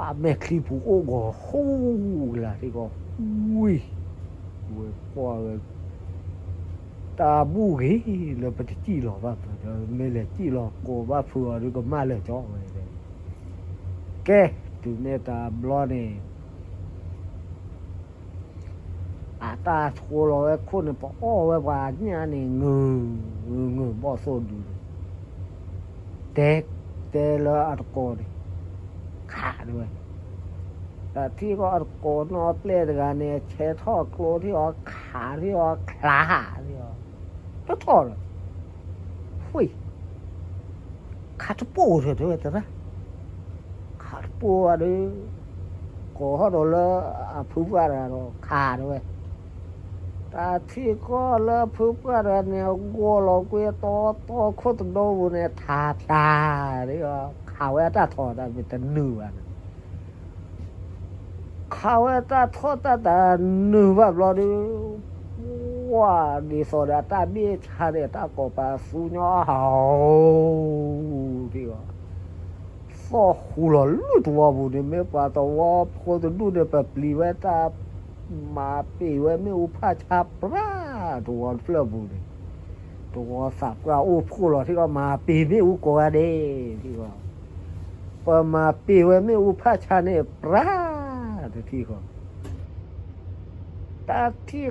အမဲာ်ချံပူၤအိၣ်ဂီၤ ဟူကလၤထံကီၢ် ဝံၤ ဝဲကွၢ်ဝဲ တၢ်ဘူၣ်ဂ့ၤလၢပတစံၣ်လီၤဘၣ်ဖုးဒီး မ့ၢ်လဲၤစံၣ်လီၤကိးဘၣ်ဖုးအီၤဒုးကမၣ်လၢာ်ကၠီဝဲ ကဲ တုၤန့ၣ်တဘျီန့ၣ် အတၢ်ဆိလီၤဝဲခိၣ်န့ၣ် ပအီၣ်ဝဲပှၤညၣ်န့ၣ် ငုာ် ငုာ် ငုာ်ဘီၣ်သိၣ်ဒုန့ၣ် တဲ တဲလၢအတကိးန့ၣ် ခးဒဝဲ ထံကီၢ်အတကိးနီၢ်ပျဲၢ်တဂၤန့ၣ် ဆဲးထီၣ်ကျိထံအီၤ ခးထံအီၤ ချးထံအီၤ တထီၣ်လၢၤ ဝံၤ ခးတပိၢ်ထီၣ်တဲဝဲတရၣ် ခးတပိၢ်ဝဲဒီး ကိးထီၣ်ဒီးလၢအဖုပှၢ်တဂၤဒီး ခးတဲဝဲ တၢ်ထံကီၢ်လၢဖုပှၢ်တဂၤန့ၣ် ဂီၤလီၤကွံာ်တီတီခိၣ်တဒိပူၤန့ၣ် ထးဖျါ ခးဝဲအတၢ်ထီၣ်တၢ်မ့ၢ်တနုာ်ဘၣ်န့ၣ် ခးဝဲတၢ်ထီၣ်တၢ်တနုာ်ဘၣ်ဘျီဒီး, ပှၤဒ်သိးဒီးအတၢ်ဘ့ၣ်ဆါန့ၣ် တၢ်ကိးပသူညီဟီၣ် သီၣ်ဃူလီၤလွံၢ်တဝီပူၤန့ၣ် မ့ၢ်ပှၤသဝီဖိတဒူၣ်န့ၣ် ပပျံၤဝဲတၢ် မၤပ့ၤဝဲမ့ၣ်အူဖၣ်ဆါပြၢ် တဝီတဖျၢၣ်ပူၤန့ၣ်, တဝီသးပှၢ်အိၣ်ဖှိၣ်လီၤထံၣ်အီၤ မၤပ့ၤမ့ၣ်အူကိးဂၤဒဲးထံၣ်အီၤ, ပမၤပ့ၤဝဲမ့ၣ်အူဖၣ်ဆါန့ၣ် ပြၢ် တထံၣ်ဃီ တၢ်ထံၣ်ဃီ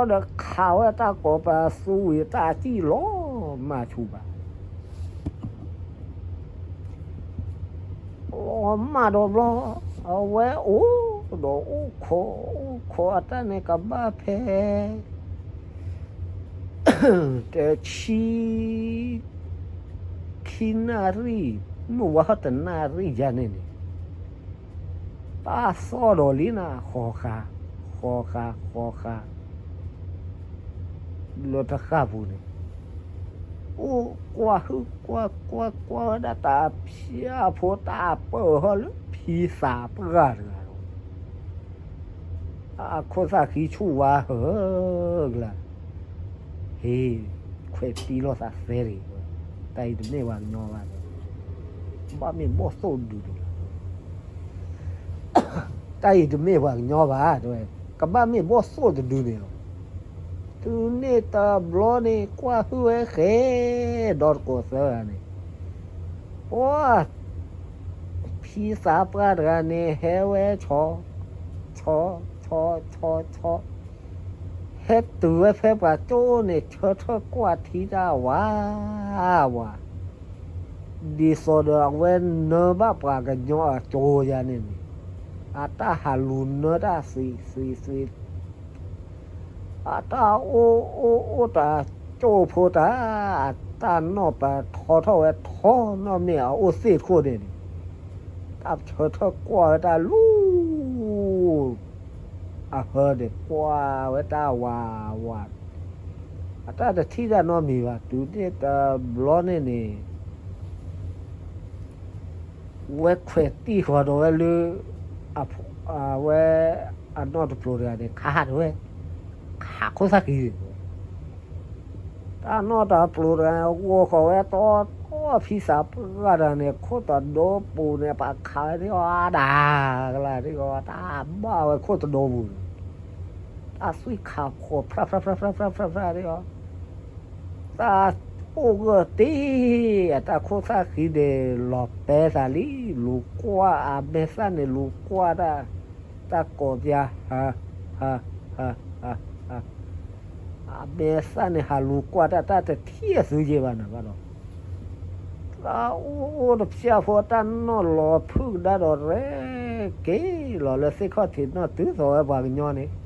ဒီးခးဝဲတၢ်ကိးပသူဝံၤ တၢ်စံၣ်လီၤမၢ်ဆူၣ်ဘၣ် လီၤမၢ်ဒီးဘျီ, အဝဲအိၣ်ဒီးအိၣ်ခိး အိၣ်ခိးအတၢ်န့ၣ်ကဘၣ်ဖဲ တဆံ ခံနၣ်ရံၣ် မုၢ်ဝါဟီၣ်တနၣ်ရံၣ်ယါန့ၣ်န့ၣ်, တၢ်သီၣ်ဒီးလံနၤ ဃီၤဃာ် ဃီၤဃာ် ဃီၤဃာ် လၢတဃၣ်ပူၤန့ၣ်, အိၣ်ကွၢ်ဟုၣ်ကွၢ်ကွၢ်ကွၢ်ဝဲဒၣ်တၢ်ဖၠၣ်ဖိတၢ်ပၢၢ်ဟီၣ်လၢဖံသးပှၢ်တဂၤဒီး အခိၣ်သၣ်ဃံဆူၣ်ဝါဟၢကျါ, ဟ့ၣ်, ခွဲးတံၢ်လိာ်သးသ့တဂ့ၤ, တၢ်အံၤတမ့ၢ်ပှၤကညီဘၣ်, ဘၣ်မ့ၢ်ဘီၣ်သိၣ်တဒုန့ၣ်လီၤ, တၢ်အံၤတမ့ၢ်ပှၤကညီဘၣ်တဲဝဲ, ကဘၣ်မ့ၢ်ဘီၣ်သိၣ်တဒုန့ၣ်လီၤ, တုၤန့ၣ်တဘျီန့ၣ် ကွၢ်ဟုၣ်ဝဲဃဲ, ဒီတကိးသၢဂၤန့ၣ်, ပှၤ ဖံသးပှၢ်တဂၤန့ၣ် ဟဲဝဲဆီ, ဆီ, ဆီ, ဆီ, ဆီ, ဟဲတုၤဝဲဖဲပှၤကၠိန့ၣ် ဆၢထၢၣ်ကွၢ်ထံတၢ်ဝး, ဝး, ဒ်သိးဒီးအဝဲနၢဘၣ်ပှၤကညီအကၠိယါန့ၣ်န့ၣ်, အတၢ်ဟးလူၤနၢတၢ်သွံၣ်သွံၣ်သွံၣ် အတၢ်အိၣ်အိၣ်အိၣ်တၢ်ကၠိဖိတၢ်, အတၢ်နီၣ်ပၤထီထီၣ်ဝဲထီနီၣ်မ့ၢ်အအိၣ်သ့ၣ်ခိၣ်န့ၣ်န့ၣ်, တၢ်ဆၢထၢၣ်ကွၢ်ဝဲတၢ်လူၤ, အဟၢန့ၣ် ကွၢ်ဝဲတၢ်ဝးဝး, အတၢ်တထံၣ်တၢ်နီတမံၤဘၣ် တုၤန့ၣ်တဘျီန့ၣ်န့ၣ် ဝဲခွဲးတံၢ်ဃီၤဒီးဝဲလၢ အဝဲ အနီၢ်တပျိၤတဂၤန့ၣ် ခးဟးတဝဲ, ခးခိၣ်သၣ်ဃံန့ၣ်, တၢ်နီၢ်တပျိၤတဂၤန့ၣ် ဂီၤဃီၤဝဲတီတီ ဖံသးပှၢ်တဂၤန့ၣ် ခိၣ်တဒိပူၤန့ၣ် ပှၤခးဝဲဒၣ်အီၤဒၣ်ကလၢ်ဒၣ်အီၤ တၢ်ဘၣ်ဝဲခိၣ်တဒိပူၤန့ၣ်, တၢ်သွံၣ်ခးခိးဖျၣ်ဖျၣ်ဖျၣ်ဖျၣ်ဖျၣ်ဒၣ်အီၤ တၢ်အိၣ်ဂၢၢ်တ့ၢ် အတၢ်ခိၣ်သၣ်ဃံန့ၣ် လီၤပဲသးလံ, လူၤကွၢ်အမဲာ်သၣ်န့ၣ် လူၤကွၢ်တၢ်, တၢ်ကိးပျါ, ဟး, ဟး, ဟး, ဟး, ဟး, အမဲာ်သၣ်န့ၣ် ဟးလူၤကွၢ်တၢ် တၢ်တထံၣ်အသုယဲၢ်ဘၣ်နၤဘၣ်ဒီး, တၢ်အိၣ်အိၣ်တဖျၢၣ်ဖိ တၢ်နီၢ်လီၤဖုၣ်ကဒါဒီးရဲၣ်က့ၤလီၤလၢသ့ၣ်ခီၣ်ထံးနီၢ်တုၤသိးဝဲပှၤကညီန့ၣ်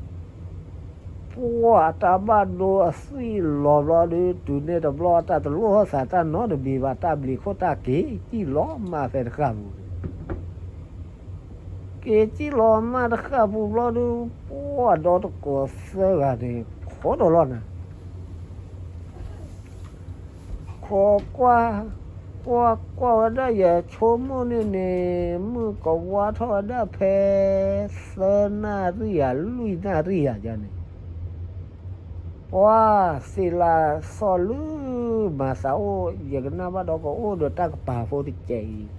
ပှၤအတၢ်ဘၣ်ဒိအသွံၣ်လီၤဘျီဒီး တုၤန့ၣ်တဘျီ တၢ်တလိၣ်ဟီၣ်သးတၢ်နီတမံၤဘၣ် တၢ်ဘျံးခိၣ်တၢ်က့ၤစံၣ်လီၤမၢ်ဖဲတဃၣ်ပူၤန့ၣ်, က့ၤစံၣ်လီၤမၢ်တဃၣ်ပူၤဘျီဒီး ပှၤဒီတကိးသၢဂၤန့ၣ် ခိးဒီးလီၤနၤ ခိးကွၢ်, ကွၢ်ကွၢ်ဝဲဒၣ်ယဆိကမိၣ်န့ၣ်န့ၣ် မုၢ်ကဝါထီၣ်ဝဲဒၣ်ဖဲ သၢနၣ်ရံၣ်ယၤ လွံၢ်နၣ်ရံၣ်ယၤယါန့ၣ်, ပှၤသ့ၣ်လၢ်သီၣ်လၢမၤသးအိၣ် ယကနၣ်ဘၣ်ဒီးကအိၣ်ဒီးတၢ်ကပၤဖိတကဲးအံၤ,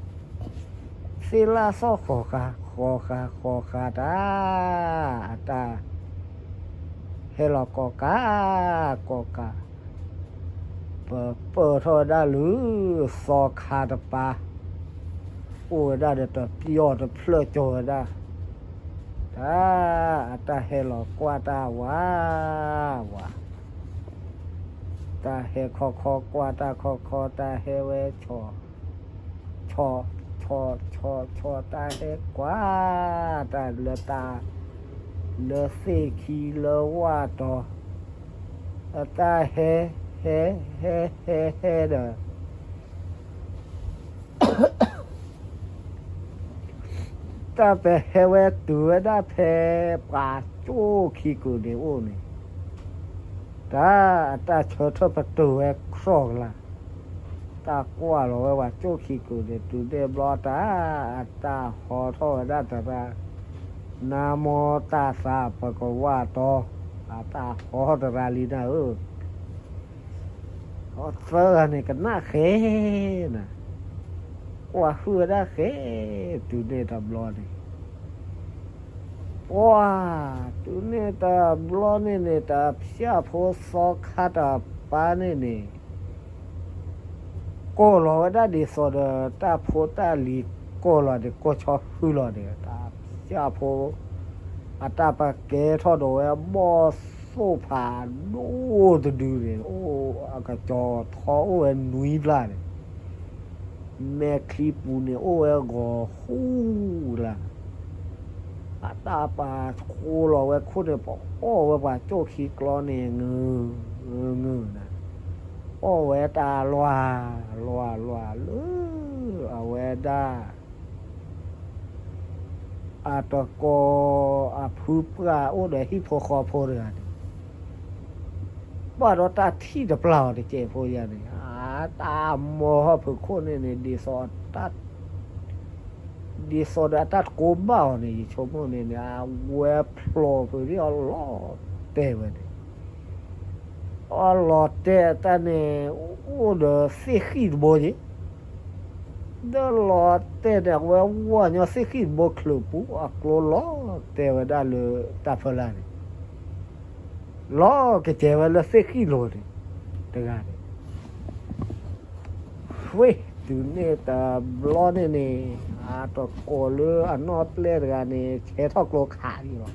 သ့ၣ်လၢ်သီၣ်ဃီၤဃာ် ဃီၤဃာ် ဃီၤဃာ်တၢ်, အတၢ် ဟဲလီၤကိးကး ကိးကး ပပၢၢ်ထီၣ်ဝဲဒၣ်လၢ သီခါတပၤ, အိၣ်ဝဲဒၣ်ဒီးတပျီၢ်တဖျၢၣ်ကၠီၤဝဲဒၣ်, တၢ် အတၢ်ဟဲလီၤကွၢ်တၢ်ဝးဝး, တၢ်ဟဲခီခီကွၢ်တၢ်ခီခီ တၢ်ဟဲဝဲဆီၣ် ဆီၣ် ဆီၣ် ဆီၣ် ဆီၣ် တၢ်ဟဲကွၢ် တၢ်လၢတၢ် လၢသ့ၣ်ခံလၢဝၢ်တီၤ, အတၢ်ဟဲ ဟဲ ဟဲ ဟဲ ဟဲဒီး တၢ်ပဟဲဝဲတုၤဝဲဒၣ်ဖဲ ပှၤကၠိၣ်ခံကုာ်န့ၣ်အိၣ်န့ၣ်, တၢ် အတၢ်ဆၢထၢၣ်ပတုာ်ဝဲခြီၣ်ကလါ, တၢ်ကွၢ်လီၤဝဲပှၤကၠိၣ်ခံကုာ်န့ၣ် တုၤန့ၣ်ဘျီတၢ် အတၢ်ဟီထီၣ်ဝဲဒၣ်တရၣ်, နါမီတၢ်သးပကဝၢ်တီ, အတၢ်ဟီတရၤလံနၤဧၢ, အသၢဂၤန့ၣ် ကနၣ်ဃဲနၤ, ကွၢ်ဟုၣ်ဝဲဒၣ်ဃဲ, တုၤန့ၣ်တဘျီန့ၣ်, ပှၤ, တုၤန့ၣ်တဘျီန့ၣ်န့ၣ် တၢ်ဖၠၣ်ဖိသီခါတပၤန့ၣ်န့ၣ် ကိးလီၤဝဲဒၣ်ဒ်သိးဒီး တၢ်ဖိတၢ်လံၤကိးလီၤန့ၣ် ကိးဆီဟုၣ်လီၤန့ၣ် တၢ်ဖၠၣ်ဖိ အတၢ်ပာ်ကဲထီၣ်ဒီးဝဲဘီၣ်သိၣ်ဖးဒိၣ်တဒုန့ၣ် အိၣ်အကစီၤထီအိၣ်ဝဲနွံလါန့ၣ် မဲာ်ချံပူၤန့ၣ် အိၣ်ဝဲဂီၤဃူလၢ်, အတၢ်ပာ်ဃိလီၤဝဲခိၣ်န့ၣ် ပအီၣ်ဝဲပှၤကၠိၣ်ခံကျီန့ၣ် ငုာ်ငုာ်နၤ, အီၣ်ဝဲတၢ်လွၢ်လွၢ်လွၢ်လၢ အဝဲဒၣ် အတကိးအဖုပှၢ်အိၣ်ဒီးဟံၣ်ဖိဃီဖိတဂၤန့ၣ် ဘၣ်ဒီးတၢ်ထံၣ်တပျၢ်အီၤတကဲးဖိယၤန့ၣ် အတၢ်မိၢ်ဟီၣ်ဖုးခိၣ်န့ၣ်န့ၣ် ဒ်သိးဒီးအတၢ်တကိးဘၣ်အီၤန့ၣ် ယဆိကမိၣ်န့ၣ်န့ၣ် အဝဲဖျိးဖုးဒ်အီၤလီၤတဲာ်ဝဲန့ၣ် အီၣ်လီၤတဲာ်တၢ်န့ၣ် အိၣ်ဒီးသ့ၣ်ဃံၣ်တဘိက့ၤ ဒီးလီၤတဲာ်န့ၣ် အဝဲဝီၢ်ညီသ့ၣ်ဃံၣ်တဘိချုးပူၤ အကျိလီၤတဲာ်ဝဲဒၣ်လၢတၢ်ဖၢလာ်န့ၣ် လီၤကကဲဝဲလၢသ့ၣ်ဃံၣ်လိၤန့ၣ် တဂၤန့ၣ် ဝ့ၢ် တုၤန့ၣ်တဘျီန့ၣ်န့ၣ် အတကိးလၢအနီၢ်ပျဲၢ်တဂၤန့ၣ် ဆဲးထီၣ်ကျိခးလံလီၤ.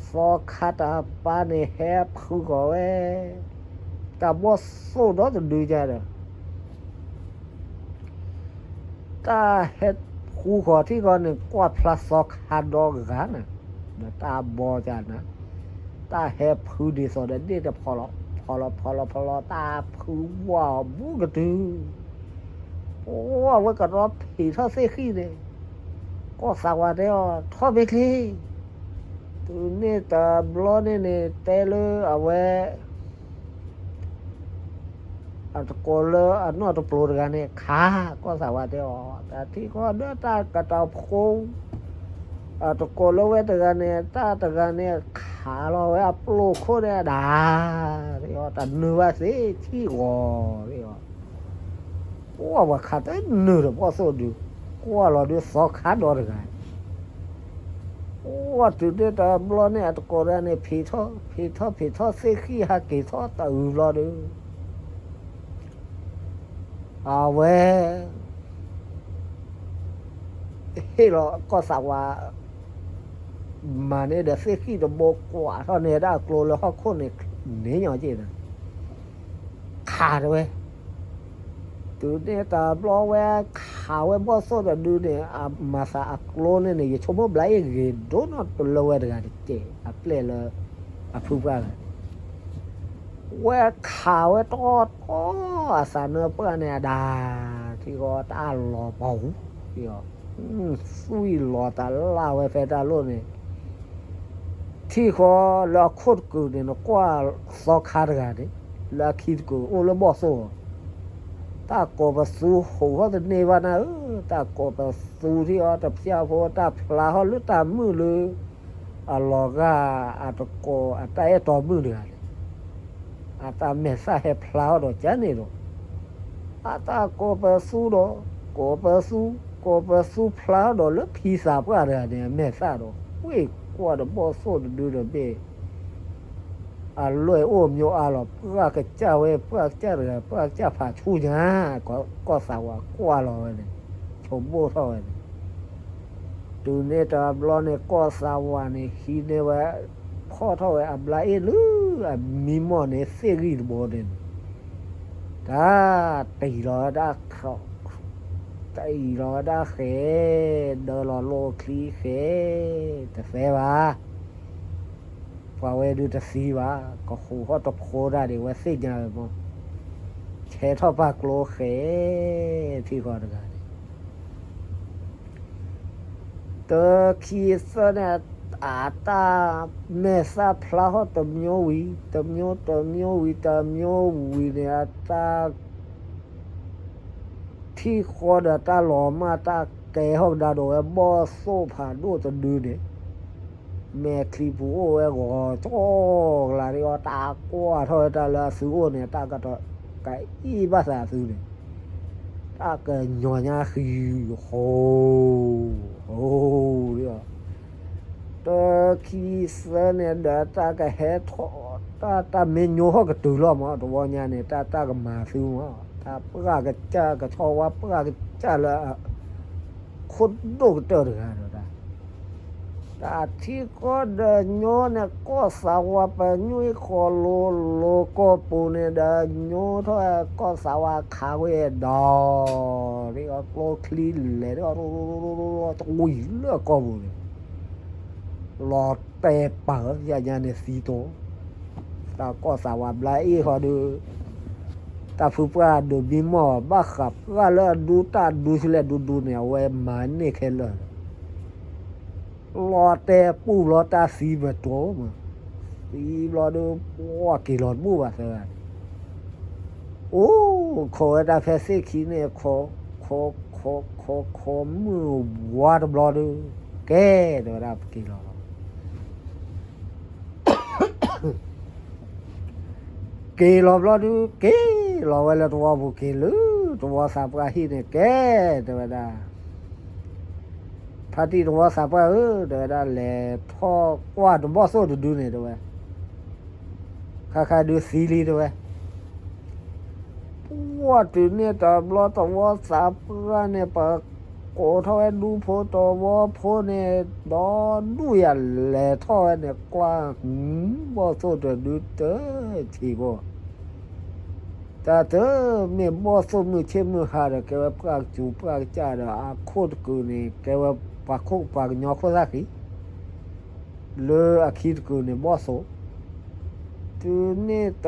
သီခါတပၤန့ၣ် ဟဲဖုဃီၤဝဲ တၢ်ဘီၣ်သိၣ်ဒီတဒုညါဒီး တၢ်ဟဲဃူဃီၤထံၣ်ဃီန့ၣ် ကွၢ်ဖျါသီခါဒီဂၤနၤ, ဒီးတၢ်ဘီကနၤ, တၢ်ဟဲဖုဒ်သိးဒီးဒ့ၣ်တဖီလီၤ, ဖီလီၤဖီလီၤဖီလီၤ တၢ်ဖုဝါအီၤဘူးကတုၤ, ပဝဲကဒီဖံးထီၣ်သ့ၣ်ဃံၣ်န့ၣ်, ကီၢ်သးဝးတဲအီၤ ထီၣ်မ့ၢ်ချ့, တုၤန့ၣ်တဘျီန့ၣ်န့ၣ် တဲလၢအဝဲ အတကိးလၢအနီၢ်တပျိၤတဂၤန့ၣ် ခး, ကီၢ်သးဝးတဲအီၤ တၢ်ထံၣ်ဃီဒီးတၢ်ကတၢၢ်ဖိ အတကိးလၢဝဲတဂၤန့ၣ် တၢ်တဂၤန့ၣ် ခးလီၤဝဲအပျိၢ်ခိၣ်န့ၣ်ဒၣ်, တနုာ်ဘၣ်သ့ထံၣ်ဂီၤ, ပှၤခးတနုာ်ဒီးဘီၣ်သိၣ်ဒုး, ကွၢ်လီၤဒုးသီခါဒီတဂၤ ပှၤတုၤန့ၣ်တဘျီန့ၣ် အတကိးတဂၤန့ၣ် ဖံးထီၣ် ဖံးထီၣ် ဖံးထီၣ်သ့ၣ်ဃံၣ်ဟးက့ၤထီၣ်တအုးဘျီဒီး အဝဲ ဟ့ၣ်လီၤကီၢ်သးဝး မၤန့ၢ်ဒီးသ့ၣ်ဃံၣ်တဘိကွၢ်ထီၣ်န့ၢ်ဒၣ်အကျိလၢဟီၣ်ခိၣ်န့ၣ် န့ၢ်ညီက့ၤနၤ ခးတဝဲ, တုၤန့ၣ်တဘျီဝဲခးဝဲဘီၣ်သိၣ်တဒုန့ၣ် အမၤသးအကျိန့ၣ်န့ၣ် ယဆိကမိၣ်ဘျးအ့ၣ်ဂ့ၤဒိၣ်နီၢ်တလၢဝဲတဂၤတကဲး အပျဲၢ်လၢ အဖုပှၢ်ဂၤန့ၣ် ဝဲခးဝဲတီတီအသးနၢပှၢ်န့ၣ်အဒၣ်, ထံဃီတၢ်လီၤပှၤဟူ, သွံၣ်လီၤတၢ်လၢ်ဝဲဖဲတၢ်လိၣ်န့ၣ် ထံဃီလၢအခိၣ်တကုာ်န့ၣ် နကွၢ်သီခါတဂၤန့ၣ် လၢအခံတကုာ်အိၣ်လၢဘီၣ်သိၣ်လီၤ. တၢ်ကိးပသူဟူးထီၣ်တန့ၢ်ဘၣ်နၤဧၢ, တၢ်ကိးပသူထံၣ်အီၤတဖျါဖိ တၢ်ဖျါဟီၣ်လၢတၢ်မုာ်လၢ အလီၤဂာ်အတကိးအတၢ်အဲၣ်တီမုၣ်တဂၤန့ၣ် အတၢ်မဲာ်သၣ်ဟဲဖျါထီၣ်ဒီးကန့ၣ်ဒီး အတၢ်ကိးပသူဒီး ကိးပသူ ကိးပသူဖျါထီၣ်ဒီးလၢဖံသးပှၢ်တဂၤန့ၣ် အမဲာ်သၣ်ဒီး ဝ့ၢ်ကွၢ်ဒီးဘီၣ်သိၣ်တဒုဒီးဘ့ၣ် အလွဲၢ်အိၣ်မၠိအါလီၤ ပှၢ်ကစၢ်ဝဲ ပှၢ်ကစၢ်တဂၤ ပှၢ်ကစၢ်ဖးဆူညါ ကီၢ်သးဝးကွၢ်လီၤဝဲန့ၣ် ဆိကမိၣ်ထီၣ်ဝဲန့ၣ် တုၤန့ၣ်တဘျီန့ၣ် ကီၢ်သးဝးန့ၣ် ဟံးန့ၢ်ဝဲ ဖီၣ်ထီၣ်ဝဲအဘျါအ့ၣ်လၢ အမံမီၢ်န့ၣ် သ့ၣ်ဂံၢ်တဘိန့ၣ်န့ၣ် တၢ်တအံၤလီၤဝဲဒၣ် တအံၤလီၤဝဲဒၣ်ဃဲ, ဒၢလီၤလိာ်ချံဃဲ, တသဲဘၣ်, ပှၤဝဲဒုးတသံဘၣ်, ကဟူးထီၣ်တဖိဒၣ်ဒံးဝဲသ့ၣ်ညါဝဲမီၢ်, ဆဲးထီၣ်ပာ်ကျိဃဲ, ထံဃီတဂၤန့ၣ် တခံသၢန့ၣ် အတၢ်မဲာ်သၣ်ဖျါဟီၣ်တမျိုးဝံၤ တမျိုးတမျိုးဝံၤ တမျိုးဝံၤန့ၣ် အတၢ် ထံၣ်ဃီဒီးတၢ်လီၤမၢ်တၢ် ကဲထီၣ်ကဒါဒီးဝဲဘီၣ်သိၣ်ဖးဒိၣ်တဒုန့ၣ်, မဲာ်ချံပူၤအိၣ်ဝဲဂီၤကၠီကလၤဒ်အီၤ တၢ်ကွၢ်ထီၣ်ဝဲတၢ်လၢအသုအိၣ်န့ၣ် တၢ်ကတီၤကအံၣ်ဘၣ်သးသုန့ၣ်, တၢ်ကညီၤညါဃံ ဟိ ဟိ ဒ်အီၤ တခံသၢန့ၣ်ဒီးတၢ်ကဟဲထီၣ်, တၢ်တၢ်မ့ၢ်ညိဟီၣ်ကတုၤလီၤမး တဝီညါန့ၣ် တၢ်တၢ်ကမၤသုမး တၢ်ပှၢ်ကစၢ်ကဆီဝါပှၢ်ကစၢ်လၢ ခိၣ်ဒိၣ်ကတၢၢ်တဂၤဒီးတၢ်, တၢ်ထံကီၢ်ဒီးညိန့ၣ် ကီၢ်သးဝးပညွံၣ်ဃီၤလိၤလိၤကီၢ်ပူၤန့ၣ်ဒီး ညိထီၣ်ကီၢ်သးဝးခးဝဲဒီး ဒ်အီၤကျိချံလဲၤဒ်အီၤ တဝံၤလၢကီၢ်ပူၤန့ၣ် လီၤတဲာ်ပာ်ဧၢ ယညါန့ၣ်သံတိၤ, တၢ်ကီၢ်သးဝးဘျါအ့ၣ်ဃီဒုး တၢ်ဖုပှၢ်ဒိးဘံမီၢ် ဘၣ်ဃးပှၢ်လၢအဒူတၢ်ဒူဆူလဲၣ်ဒူဒူန့ၣ် အဝဲမၤန့ၢ်ခဲလၢာ် လီၤတဲာ်ပူၤဘျီတၢ်သံမးတိၤမး, သံဘျီဒုး ပှၢ်က့ၤလီၤတဘူၣ်ဘၣ်သၢဂၤန့ၣ်, အိၣ်ခိးဝဲဒၣ်ဖဲသ့ၣ်ခံန့ၣ် ခိး ခိး ခိး ခိး ခိးမုၢ်ဝါတဘျီဒုး ကဲ တဲဝဲဒၣ်ပက့ၤလီၤလီၤ က့ၤလီၤဘျီဒုး က့ၤလီၤဝဲလၢတဝီပူၤက့ၤလၢ တဝီသးပှၢ်ဟံၣ်န့ၣ် ကဲ တဲဝဲဒၣ်, ဖါတံၢ်တဝီသးပှၢ်ဧၢ တဲဝဲဒၣ် လဲၤထီၣ်ကွၢ်တဘီၣ်သိၣ်တဒုန့ၣ် တဲဝဲ, ခါခါဒုးသံလံ တဲဝဲ ပှၢ်တုၤန့ၣ်တဘျီတဝီသးပှၢ်န့ၣ် ပကိးထီၣ်ဝဲဒူဖိတဝီဖိန့ၣ် ဒီဒူၣ်ယၤလဲၤထီၣ်ဝဲန့ၣ် ကွၢ် ဘီၣ်သိၣ်တဒုတထံၣ်ဘၣ်, တၢ်တမ့ၢ်ဘီၣ်သိၣ်မုၢ်ဆ့ၣ်မုၢ်ဟါဒီး ကဲဝဲပှၢ်ကစူၤပှၢ်ကစၢ်ဒီး အခိၣ်တကုာ်န့ၣ် ကဲဝဲပှၤခိၣ်ပှၤကညီခိၣ်သၣ်ဃံ လၢအခံတကုာ်န့ၣ်ဘီၣ်သိၣ်, တုၤန့ၣ်တ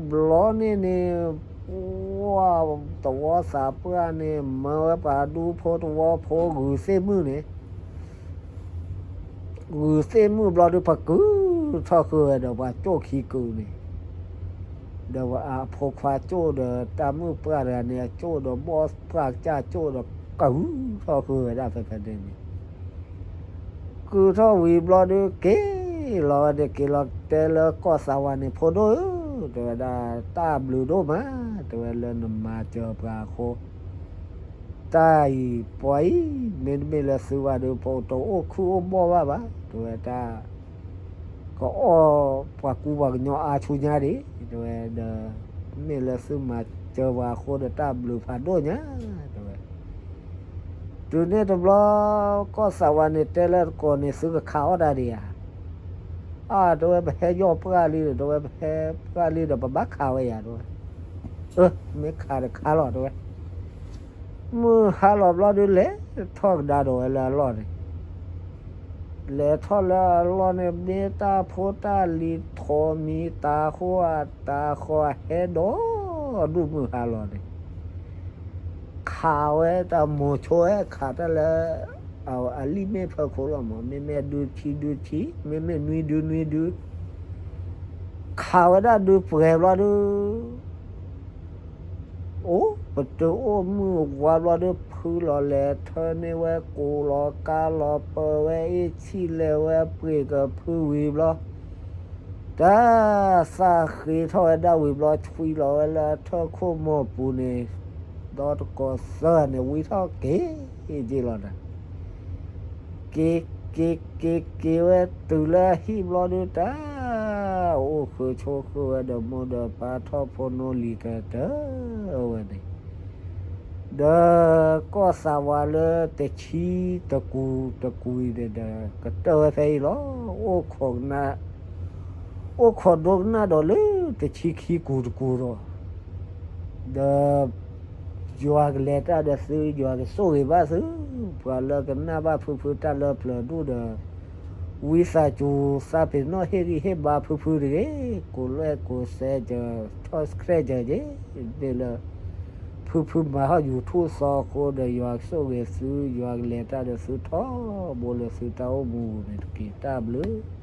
ဘျီန့ၣ်န့ၣ် ပှၢ်တဝီသးပှၢ်န့ၣ် မၢဝဲပှၤဒူဖိတဝီဖိဂုာ်သ့ၣ်မုၣ်န့ၣ် ဂုာ်သ့ၣ်မုၣ်ဘျီဒုး ပကုၢ်ထီၣ်ဃုာ်ဝဲဒီးပှၤကၠိၣ်ခံကုာ်န့ၣ်, ဒီးအဖိခွါကၠိၣ်ဒီးတၢ်မုၣ်ပှၢ်တဂၤန့ၣ် အကၠိၣ်ဒီးဘီၣ်ပှၢ်ကစၢ်ကၠိၣ်ဒီး ကုၢ်ထီၣ်ဃုာ်ဝဲဒၣ်ဖဲဖဲန့ၣ်န့ၣ် ကုၢ်ထီၣ်ဝံၤဘျီဒုး က့ၤလီၤဝဲန့ၣ် က့ၤလီၤတဲလၢကီၢ်သးဝးန့ၣ် ဖိဒိၣ်ဧၢ တဲဝဲဒၣ် တၢ်ဘျုးဒိၣ်မး တဲဝဲလၢနမၤစၢၤပှၤအဃိ တၢ်အံၤပှၤအံၤ မ့တမ့ၢ်လၢသုဘၣ်ဒီး ပတအိၣ်ခုၣ်အိၣ်ဘီၣ်ဘၣ်ဘၣ် တဲဝဲတၢ် ကအီၣ်ပှၤကူပှၤကညီအါဆူညါဒံး တဲဝဲဒီး မ့ၢ်လၢသုမၤစၢၤပှၤအဃိဒီး တၢ်ဘျုးဖးဒိၣ်ညါ တဲဝဲ တုၤန့ၣ်တဘျီ ကီၢ်သးဝးန့ၣ်တဲလၢတကိးန့ၣ် သုကခးအီၣ်တၢ်ဒံးဧါ, အါ တဲဝဲ ပဟဲယီၢ်ပှၢ်လံဒီး တဲဝဲ ပဟဲပှၢ်လံဒီး ပဘၣ်ခးဝဲယၤ တဲဝဲ, အၢ မ့ၢ်ခးတခါလီၤ တဲဝဲ မုၢ်ဟါလီၤဘျီဒုး လဲၤထီၣ်ကဒါဒီးဝဲလၢအလီၢ်န့ၣ်, လဲၤထီၣ်လၢအလီၢ်န့ၣ် မ့ၢ်တၢ်ဖိတၢ်လံၤ ထိးမံၤတၤဃီၤအတၤဃီၤ ဟဲဒီးဒူၣ်မုၢ်ဟါလီၤန့ၣ် ခးဝဲတၢ်မိၤဆိဝဲ ခးတၢ်လၢ အလံာ်မ့ၢ်ဖၢခိၣ်လီၤမး မ့မ့ၢ်ဒုဆံဒုဆံ မ့မ့ၢ်နွံဒုနွံဒု ခးဝဲဒၣ်ဒုပှဲၤဘျီဒုး အိၣ်ပတုာ်အိၣ်မုၢ်ဝါဘျီဒုး ဖုလီၤလဲၤထၢန့ၢ်ဝဲ ကိးလီၤကါလီၤပၢဝဲအ့ၣ်ဆံၣ်လဲၤဝဲပှ့ၤကဖုဝံၤဘျီ တၢ်သးဃ့ထီၣ်ဝဲဒၣ်ဝံၤဘျီ ဆွံလီၤဝဲလၢအထၢၣ်ခိၣ်မိၢ်ပူၤန့ၣ် ဒီတကိးသၢဂၤန့ၣ် ဝံထီၣ်က့ၤက့ၤလီၤဒီး က့ၤက့ၤက့ၤက့ၤဝဲတုၤလၢအဟံၣ်ဘျီဒုး တၢ်အိၣ်ဃုာ်ဆိးဃုာ်ဝဲဒီး မိၢ်ဒီးပၢ်ထီၣ်ဖိနီၢ်လံၤကတၢၢ်ဝဲန့ၣ် ဒီးကီၢ်သးဝးလၢတဆံတကူတကူအံၤန့ၣ်ဒီး ကတၢၢ်ဝဲဖဲအံၤလီၤ. အိၣ်ခိးဒိကနၣ်ဒီးလၢတဆံခံကူတကူဒီး ဒီး ယွၤကလဲၤတၢ်ဒီးသု ယွၤကဆိၣ်ဂ့ၤဘၣ်သု ပှၤလၢကနၣ်ဘၣ်ဖုဖုတၢ်လၢပျၢၤဒိၣ်ဒီး ဝံသးစူၤသးပ့ၤနီၣ်ဟ့ၣ်ဂံၢ်ဟ့ၣ်ဘါဖုဖုတဂ့ၤ, ကိးလဲၣ်ကိးစဲးစၢၤ ထီၣ်ဆှဲးစၢၤက့ၤ မ့ၢ်လၢ ဖုဖုမၤဟီၣ် YouTube သီအဃိဒီး ယွၤကဆိၣ်ဂ့ၤသု ယွၤကလဲၤတၢ်ဒီးသုထီဘိလၢသုတၢ်အိၣ်မူပူၤန့ၣ်တက့ၢ်. တၢ်ဘျုး